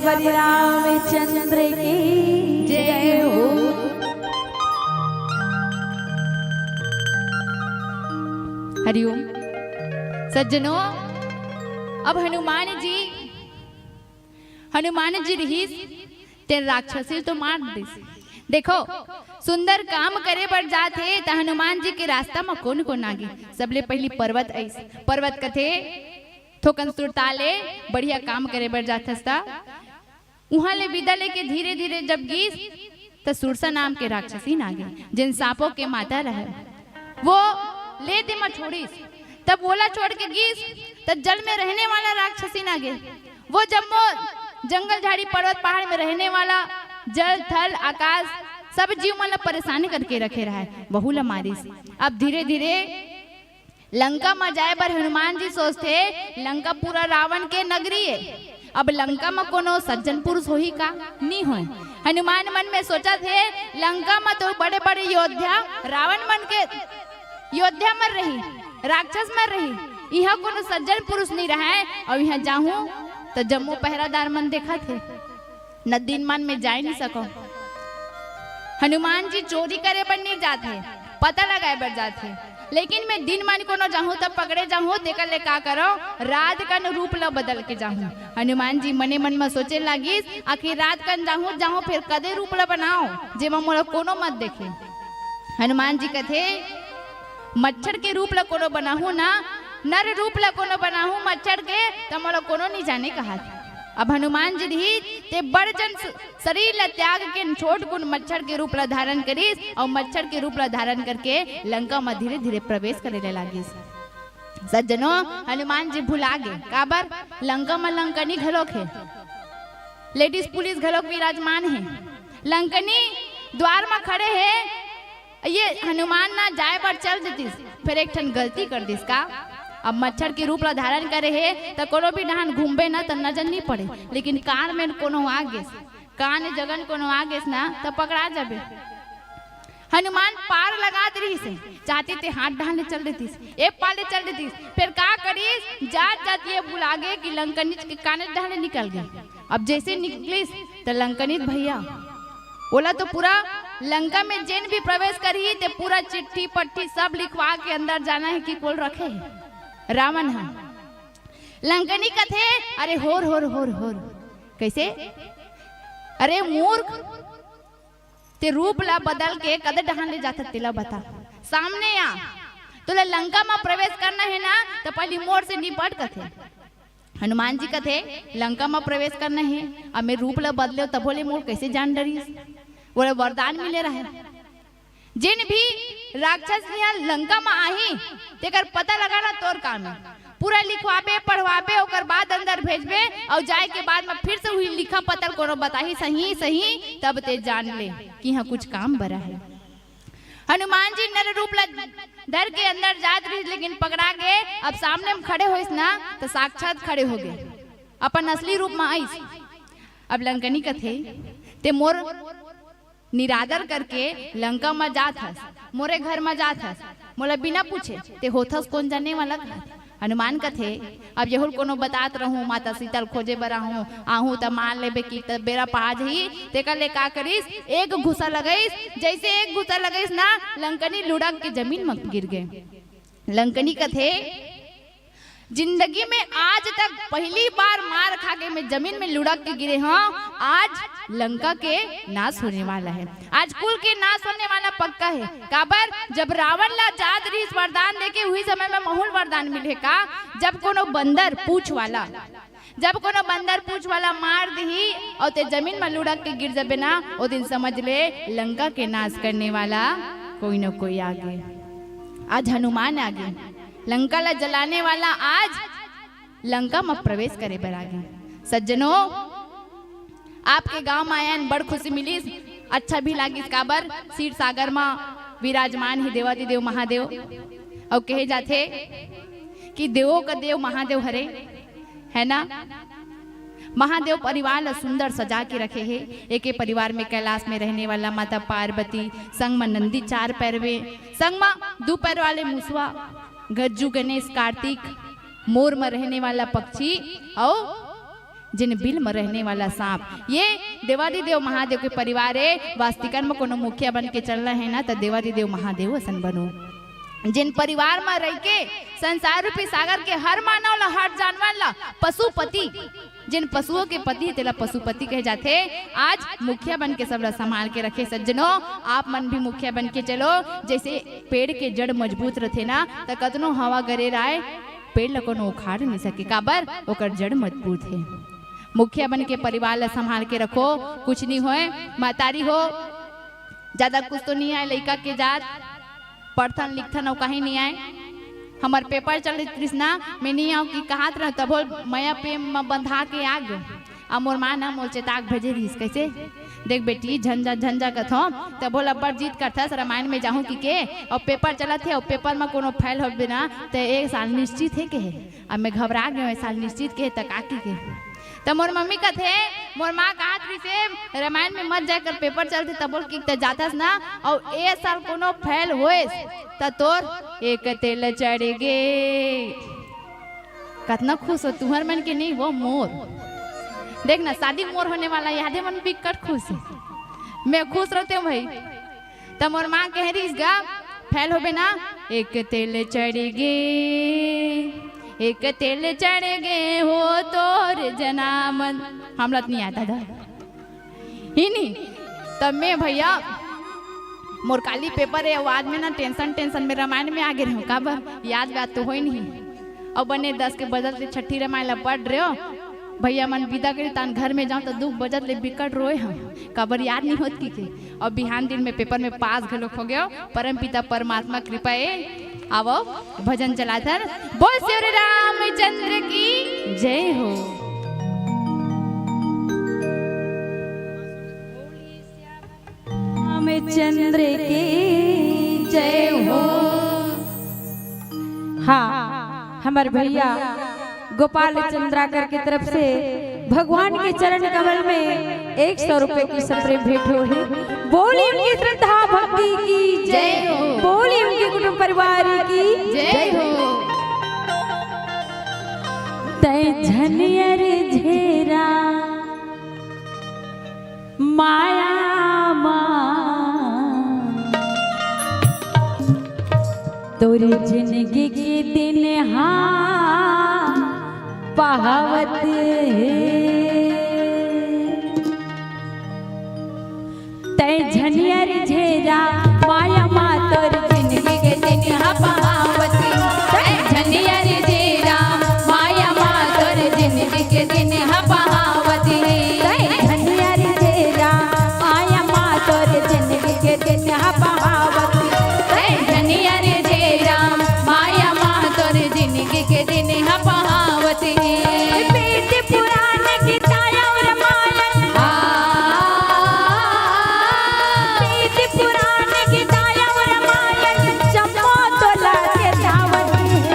श्री रामचंद्र की जय हो। हरिओम। सज्जनों, अब हनुमान जी, हनुमान जी रहिस, ते राक्षसी तो मार दिस। देखो, सुंदर काम करे बर जात हे, त हनुमान जी के रास्ता म कोन कोन आगे? सबले पहिली पर्वत आइस। पर्वत कथे, थोकन सुरता ले, बढ़िया काम करे बर जाथस त। उहाँ ले विदा लेके धीरे धीरे जब गीस, त सुरसा नाम के राक्षसीन आगे, जेन सांपों के माता रहे। वो ले दे म छोड़िस, तब ओला छोड़ के गीस, त जल में रहने वाला राक्षसीन आगे। वो जम्मो जंगल झाड़ी पर्वत पहाड़ में रहने वाला, जल थल आकाश, सब जीव मन ला परेशान करके रखे रहे, वहू ला मारिस। अब धीरे धीरे लंका म जाए बर हनुमान जी सोचथे, लंका पूरा रावण के नगरी ए। अब लंका म कोनो सज्जन पुरुष होही का? नी होय। हनुमान मन में सोचत हे, लंका म तो बड़े-बड़े योद्धा रावण मन के योद्धा मन रही, राक्षस मन रही, इहाँ कोनो सज्जन पुरुष नी रहय। अउ इहाँ जाहूँ त जम्मो पहरादार मन देखत हे। न दिन मन में जाए नी सकव। हनुमान जी चोरी करे बर नी जात हे, पता लगाए बर जात हे। लेकिन मैं दिन मन कोनो जाहूँ त पकड़े जाहूँ, तेकर ले का करव, रात कन रूप ल बदल के जाहूँ। हनुमान जी मने मन म सोचे लागिस, आखिर रात कन जाहूँ, जाहूँ फेर कदे रूप ल बनाव, जेमा मोला कोनो मत देखे। हनुमान जी कथे, मच्छर के रूप ल कोनो बनाहूँ ना, नर रूप ल कोनो बनाहूँ मच्छर के, त मोला कोनो नी जाने कहत। अब हनुमान जी रहिस, ते बड़ जन स-, शरीर ल त्याग के छोट कुन मच्छर के रूप ल धारण करिस, अउ मच्छर के रूप ल धारण करके लंका म धीरे-धीरे प्रवेश करे ले लागिस। सज्जनों, हनुमान जी भुला गे, काबर? लंका म लंकनी घलोक हे, लेडीज पुलिस घलोक विराजमान हे। लंकनी द्वार म खड़े हे, ये हनुमान ना जाए बर चल देतिस, फेर एक ठन गलती कर दिस का? अब मच्छर के रूप ला धारण करे हे, त कोनो भी डहान घूमबे ना, त नजर नी पड़े, लेकिन कान में कोनो आ गेस, कान जगन कोनो आ गेस ना, त पकड़ा जाबे। हनुमान पार लगात रहिस हे, चाहते ते हाथ डहान ले चल देतिस, ए पार ले चल देतिस, फेर का करिस, जात जात ये भुला गे कि लंकनी के कान डहान ले निकल गे। अब जैसे निकलिस, त लंकनी भैया, ओला तो पूरा लंका में जेन भी प्रवेश करही, ते पूरा चिट्ठी पट्ठी सब लिखवा के अंदर जाना हे कि कोल रखे हे रावण ह। लंकनी कथे, "अरे होर, होर, होर, होर।" कैसे? "अरे मूर्ख, ते रूप ला बदल के कदे डहान ले जाथस, तेला बता। सामने आ, तोला लंका म प्रवेश करना हे ना, त पहिली मोर से निपट," कथे। हनुमान जी कथे, "लंका म प्रवेश करना हे, अब मैं रूप ल बदलेव, तभो ले मोर कैसे जान डरिस?" ओला वरदान मिले रहे, जेन भी राक्षस इहाँ लंका म आही, तेकर पता लगाना तोर काम हे। पूरा लिखवाबे, पढ़वाबे, ओकर बाद अंदर भेजबे, अउ जाए के बाद म फिर से उही लिखा पत्र कोनो बताही सही, सही, तब ते जान ले कि इहाँ कुछ काम बरा हे। हनुमान जी नर रूप ला धर के अंदर जात रहिस, लेकिन पकड़ा गे। अब सामने म खड़े होइस ना, त साक्षात खड़े हो गे, अपन असली रूप म आइस। अब लंकनी कथे, "ते मोर निरादर करके लंका म जात हस, मोरे घर म जात हस, मोला बिना पूछे ते होथस कोन जाने वाला घात।" हनुमान कथे, "अब यहूर कोनो बतात रहूं, माता सीता ल खोजे बर आहूं, आहूं त मान लेबे कि त बेरा पा जही।" तेकर ले का करिस, एक घुसा लगाइस, जैसे एक घुसा लगाइस ना, लंकनी लुढ़क के जमीन म गिर गे। लंकनी कथे, "जिंदगी में आज तक पहली बार मार खा के मैं जमीन में लुढ़क के गिरे हंव, आज लंका के नाश होने वाला हे, आज कुल के नाश होने वाला पक्का हे।" काबर, जब रावण ला जात रहिस वरदान देके, उही समय में महूं ल वरदान मिले का, जब कोनो बंदर पूछ वाला, जब कोनो बंदर पूछ वाला मार दिही अउ ते जमीन म लुढ़क के गिर जबे ना, ओ दिन समझ ले लंका के नाश करने वाला कोई न कोई आगे। आज हनुमान आगे, लंका ला जलाने वाला आज लंका म प्रवेश करे बर आगे। सज्जनों, आपके गांव म आयन, बड़ खुशी मिलिस, अच्छा भी लागिस। काबर, क्षीर सागर म विराजमान हे देवादिदेव महादेव, अउ कहे जाथे कि देवों का देव महादेव हरे, है ना? महादेव परिवार ला सुंदर सजा के रखे हे। एके परिवार में कैलाश में रहने वाला माता पार्वती, संग म नंदी चार पैर में, संग म दू पैर वाले मुसवा, गज्जू गणेश कार्तिक, मोर म रहने वाला पक्षी, अउ जेन बिल म रहने वाला सांप, ये देवादिदेव महादेव के परिवार ए। वास्तिकन म कोनो मुखिया बन के चलना हे ना, त देवादिदेव महादेव असन बनो। जेन परिवार म रहिके संसार रूपी सागर के हर मानव ला, हर जानवर ला, पशुपति, जेन पशुओं के पति हे, तेला पशुपति कहे जाथे। आज मुखिया बन के सब ला संभाल के रखे। सज्जनों, आप मन भी मुखिया बन के चलो। जैसे पेड़ के जड़ मजबूत रथे ना, त कतनो हवा गरेर आए, पेड़ ल कोनो उखाड़ नइ सके। काबर? ओकर जड़ मजबूत हे। मुखिया बन के परिवार ल संभाल के रखो, कुछ नइ होय। महतारी हो, जादा कुछ तो नइ आय लइका के जात, पढ़थन लिखथन अउ कहीं नइ आय। हमर पेपर चलत रिहिस ना, मैं नइ आंव कि कहत रहंव, तभो मया प्रेम म बंधा के आ गेंव। अउ मोर माँ न मोला चेता के भेजे रिहिस, कइसे? देख बेटी, झन जा, झन जा कथंव, तभो ल अब्बड़ जिद करथस, रमायन में जाहूं कहिके, अउ पेपर चलत हे, अउ पेपर म कोनो फेल होबे ना, त ए साल निश्चित हे कहे। अब मैं घबरा गेंव, ए साल निश्चित कहे, त का कहिके? त मोर मम्मी कथे, मोर माँ कहत रिहिसे, रमायन में मत जाय कर, पेपर चलथे, तभो ल कहिके त जाथस ना, अउ ए साल कोनो फेल होइस, त तोर एक तेल चढ़ गे। कतना खुश हो तुंहर मन के, नइ वो मोर। देख ना, शादी मोर होने वाला, एदे मन बिकट खुश हे। मैं खुश रहतेंव भई। त मोर माँ कहे रिहिस गा, फेल होबे ना, एक तेल चढ़ गे, एक तेल चढ़ गे हो तोर जनामन। हमला त नइ आय दादा। हे नी, त मैं भइया, मोर काली पेपर हे, अउ आज मैं ना tension, tension में रमायन में आ गे रहेंव। काबर? याद वाद तो होय नइ हे। अउ बने दस के बजत ले छट्ठी रमायन ला पढ़ रहेंव। भइया मन बिदा करे, तान घर में जांव त दू बजत ले बिकट रोए हंव। काबर? याद नइ होत कहिके। अउ बिहान दिन में पेपर में पास घलोक हो गेंव। परमपिता परमात्मा कृपा हे। आवव, भजन चलाथन। बोल श्री रामचंद्र की जय हो। रामचंद्र की जय हो। हाँ, हमर भइया गोपाल चंद्राकर के तरफ से भगवान के चरण कमल में एक सौ रुपए के सप्रेम भेंट होहे। बोली उनकी श्रद्धा भक्ति की जय हो। बोली उनके कुटुंब परिवार की जय हो। तैं झनियर झेरा माया मा तोर जिनगी के दिन हा पहावत हे। तैं झनियर झेरा माया मा तोर जिनगी के दिन हा पहावत हे। तैं झनियर झेरा माया मा तोर जिनगी के दिन हा पहावत हे। तैं झनियर झेरा माया मा तोर जिनगी के दिन हा पहावत हे। तैं झनियर झेरा माया मा तोर जिनगी के दिन हा पहावत हे। वेद पुराण गीता अउ रमायन। आ, वेद पुराण गीता अउ रमायन, जम्मो तोला चेतावत हे।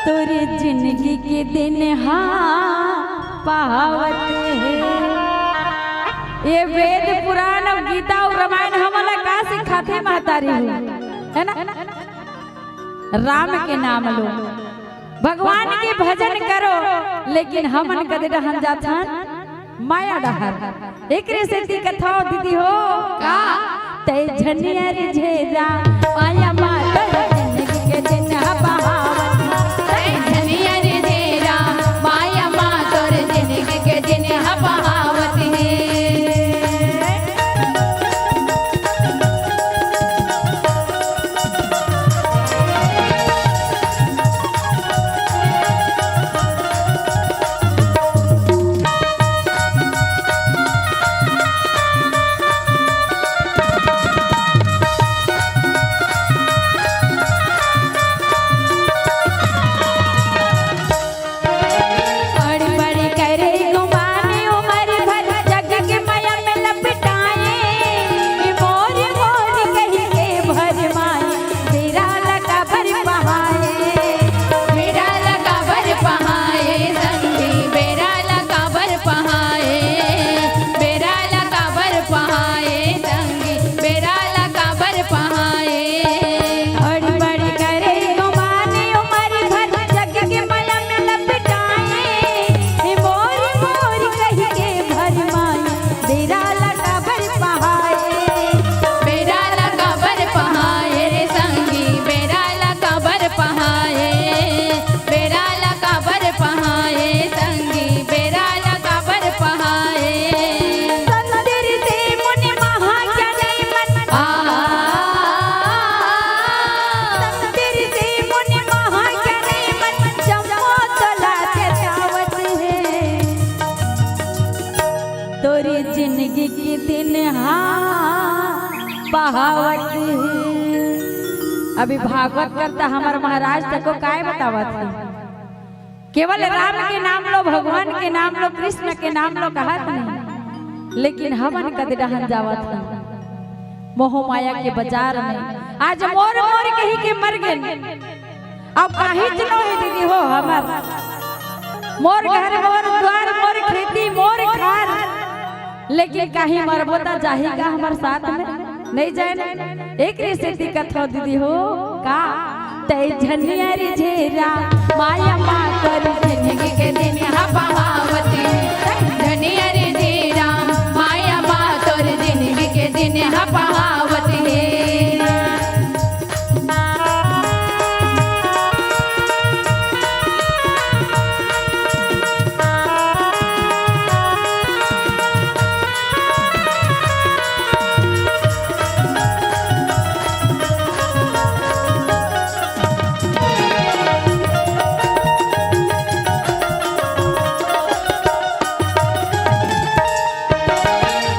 तोर जिनगी के दिन हा पहावत हे। ए वेद पुराण अउ गीता अउ रमायन हमन ला का सिखाथे महतारी हो, हे ना? राम के नाम लो, भगवान के भजन करो, लेकिन हमन कदे डहन जाथन माया डहर। एकरे सेती कथंव दीदी हो का? तैं झनियर झेरा माया मा तोर जिनगी के दिन हा पहावत। तैं झनियर झेरा माया मा तोर जिनगी के दिन हा पहावत हे। संगी बेरा ला काबर पहाए। संदर से मुनि महाज्ञानी मन। आ, संदर से मुनि महाज्ञानी मन, जम्मो तोला चेतावत हे। तोरी जिंदगी के दिन हा पहावत हे। अभी भागवत करता हमर महाराज तको काय बतावत हे? केवल राम के नाम लो, भगवान के नाम लो, कृष्ण के नाम लो कहत नहीं, लेकिन हमन कदे डहन जावत हन मोह माया के बाजार में। आज मोर मोर कही के मर गेन, अब काहीच नो हे दीदी हो हमर। मोर घर, मोर द्वार, मोर खेती, मोर खार, लेकिन काहीं मरबो त जाही का हमर साथ में? नहीं जाए ना। एकरे सेती कथो दीदी हो का, तै झनिया रे झेरा, माया मा तोर जिंदगी के दिन हा पहावत हे। तै झनिया रे झेरा, माया मा तोर जिंदगी के दिन हा पहावत हे।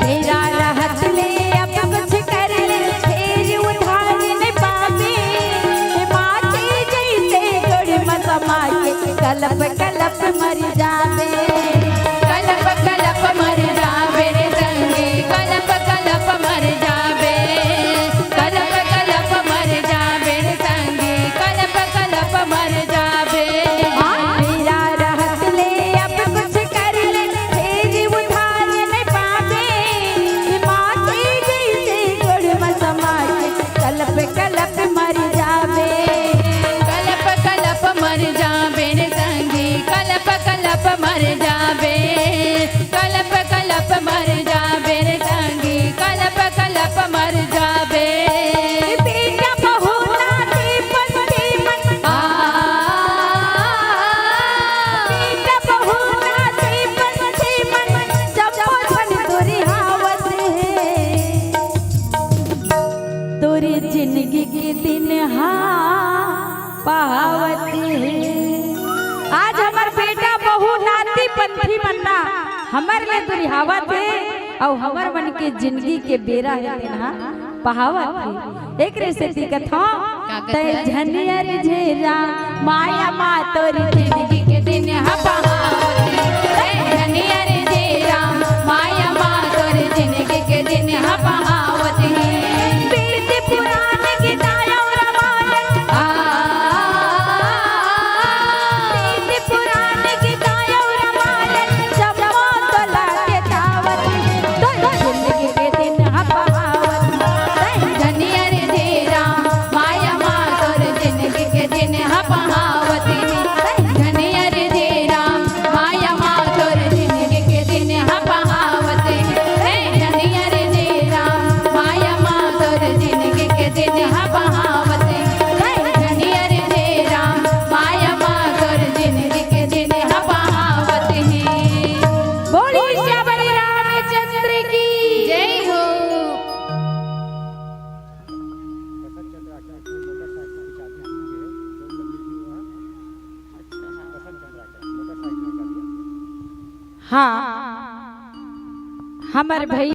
तेरा रहत ले अब कुछ कर ले, फेर उधार न पावे। माटी जैसे गोड़ म समा के, कलप कलप मर जावे। कलप कलप मर जावे रे संगी, कलप कलप मर जावे। कलप कलप मर जावे रे संगी, कलप कलप मर जावे। आ, तेरा रहत ले अब कुछ कर ले, फेर उधार न पावे। माटी जैसे गोड़ म समा के, कलप कलप मर जावे। कलप कलप मर जावे रे संगी, कलप कलप मर जावे। कलप कलप मर जावे रे संगी, कलप कलप मर जावे। बेटा बहू नाती पंथी मन। आ, बेटा बहू नाती पंथी मन, जब मन दुरिहावत हे। तोरी जिंदगी के दिन हा पहावत हे। आज हमर बेटा बहू नाती पंथी मन ना हमर ले दुरिहावत हे, अउ हमर मन के जिंदगी के बेरा हे तेन हा पहावत हे। एकरे सेती कथों, का कथे? तै झनिया रे झेरा, माया मा तोर जिंदगी के दिन हा पहावत हे। तै झनिया रे झेरा, माया मा तोर जिंदगी के दिन हा पहावत हे। बीत पुरान गीता अउ रामायण। आ, बीत पुरान गीता अउ रामायण, जम्मो तोला चेतावत हे। तोर जिंदगी के दिन हा पहावत हे। धनिया रे धीरा, माया मा तोर जिंदगी के दिन हा पहावत हे। धनिया रे धीरा, माया मा तोर जिंदगी के दिन हा पहावत हे। धनिया रे धीरा, माया मा तोर जिंदगी के दिन हा पहावत हे। धनिया रे धीरा, माया मा तोर जिंदगी के दिन हा पहावत हे। बोली सियावर रामचंद्र की जय हो। हाँ, हमर भई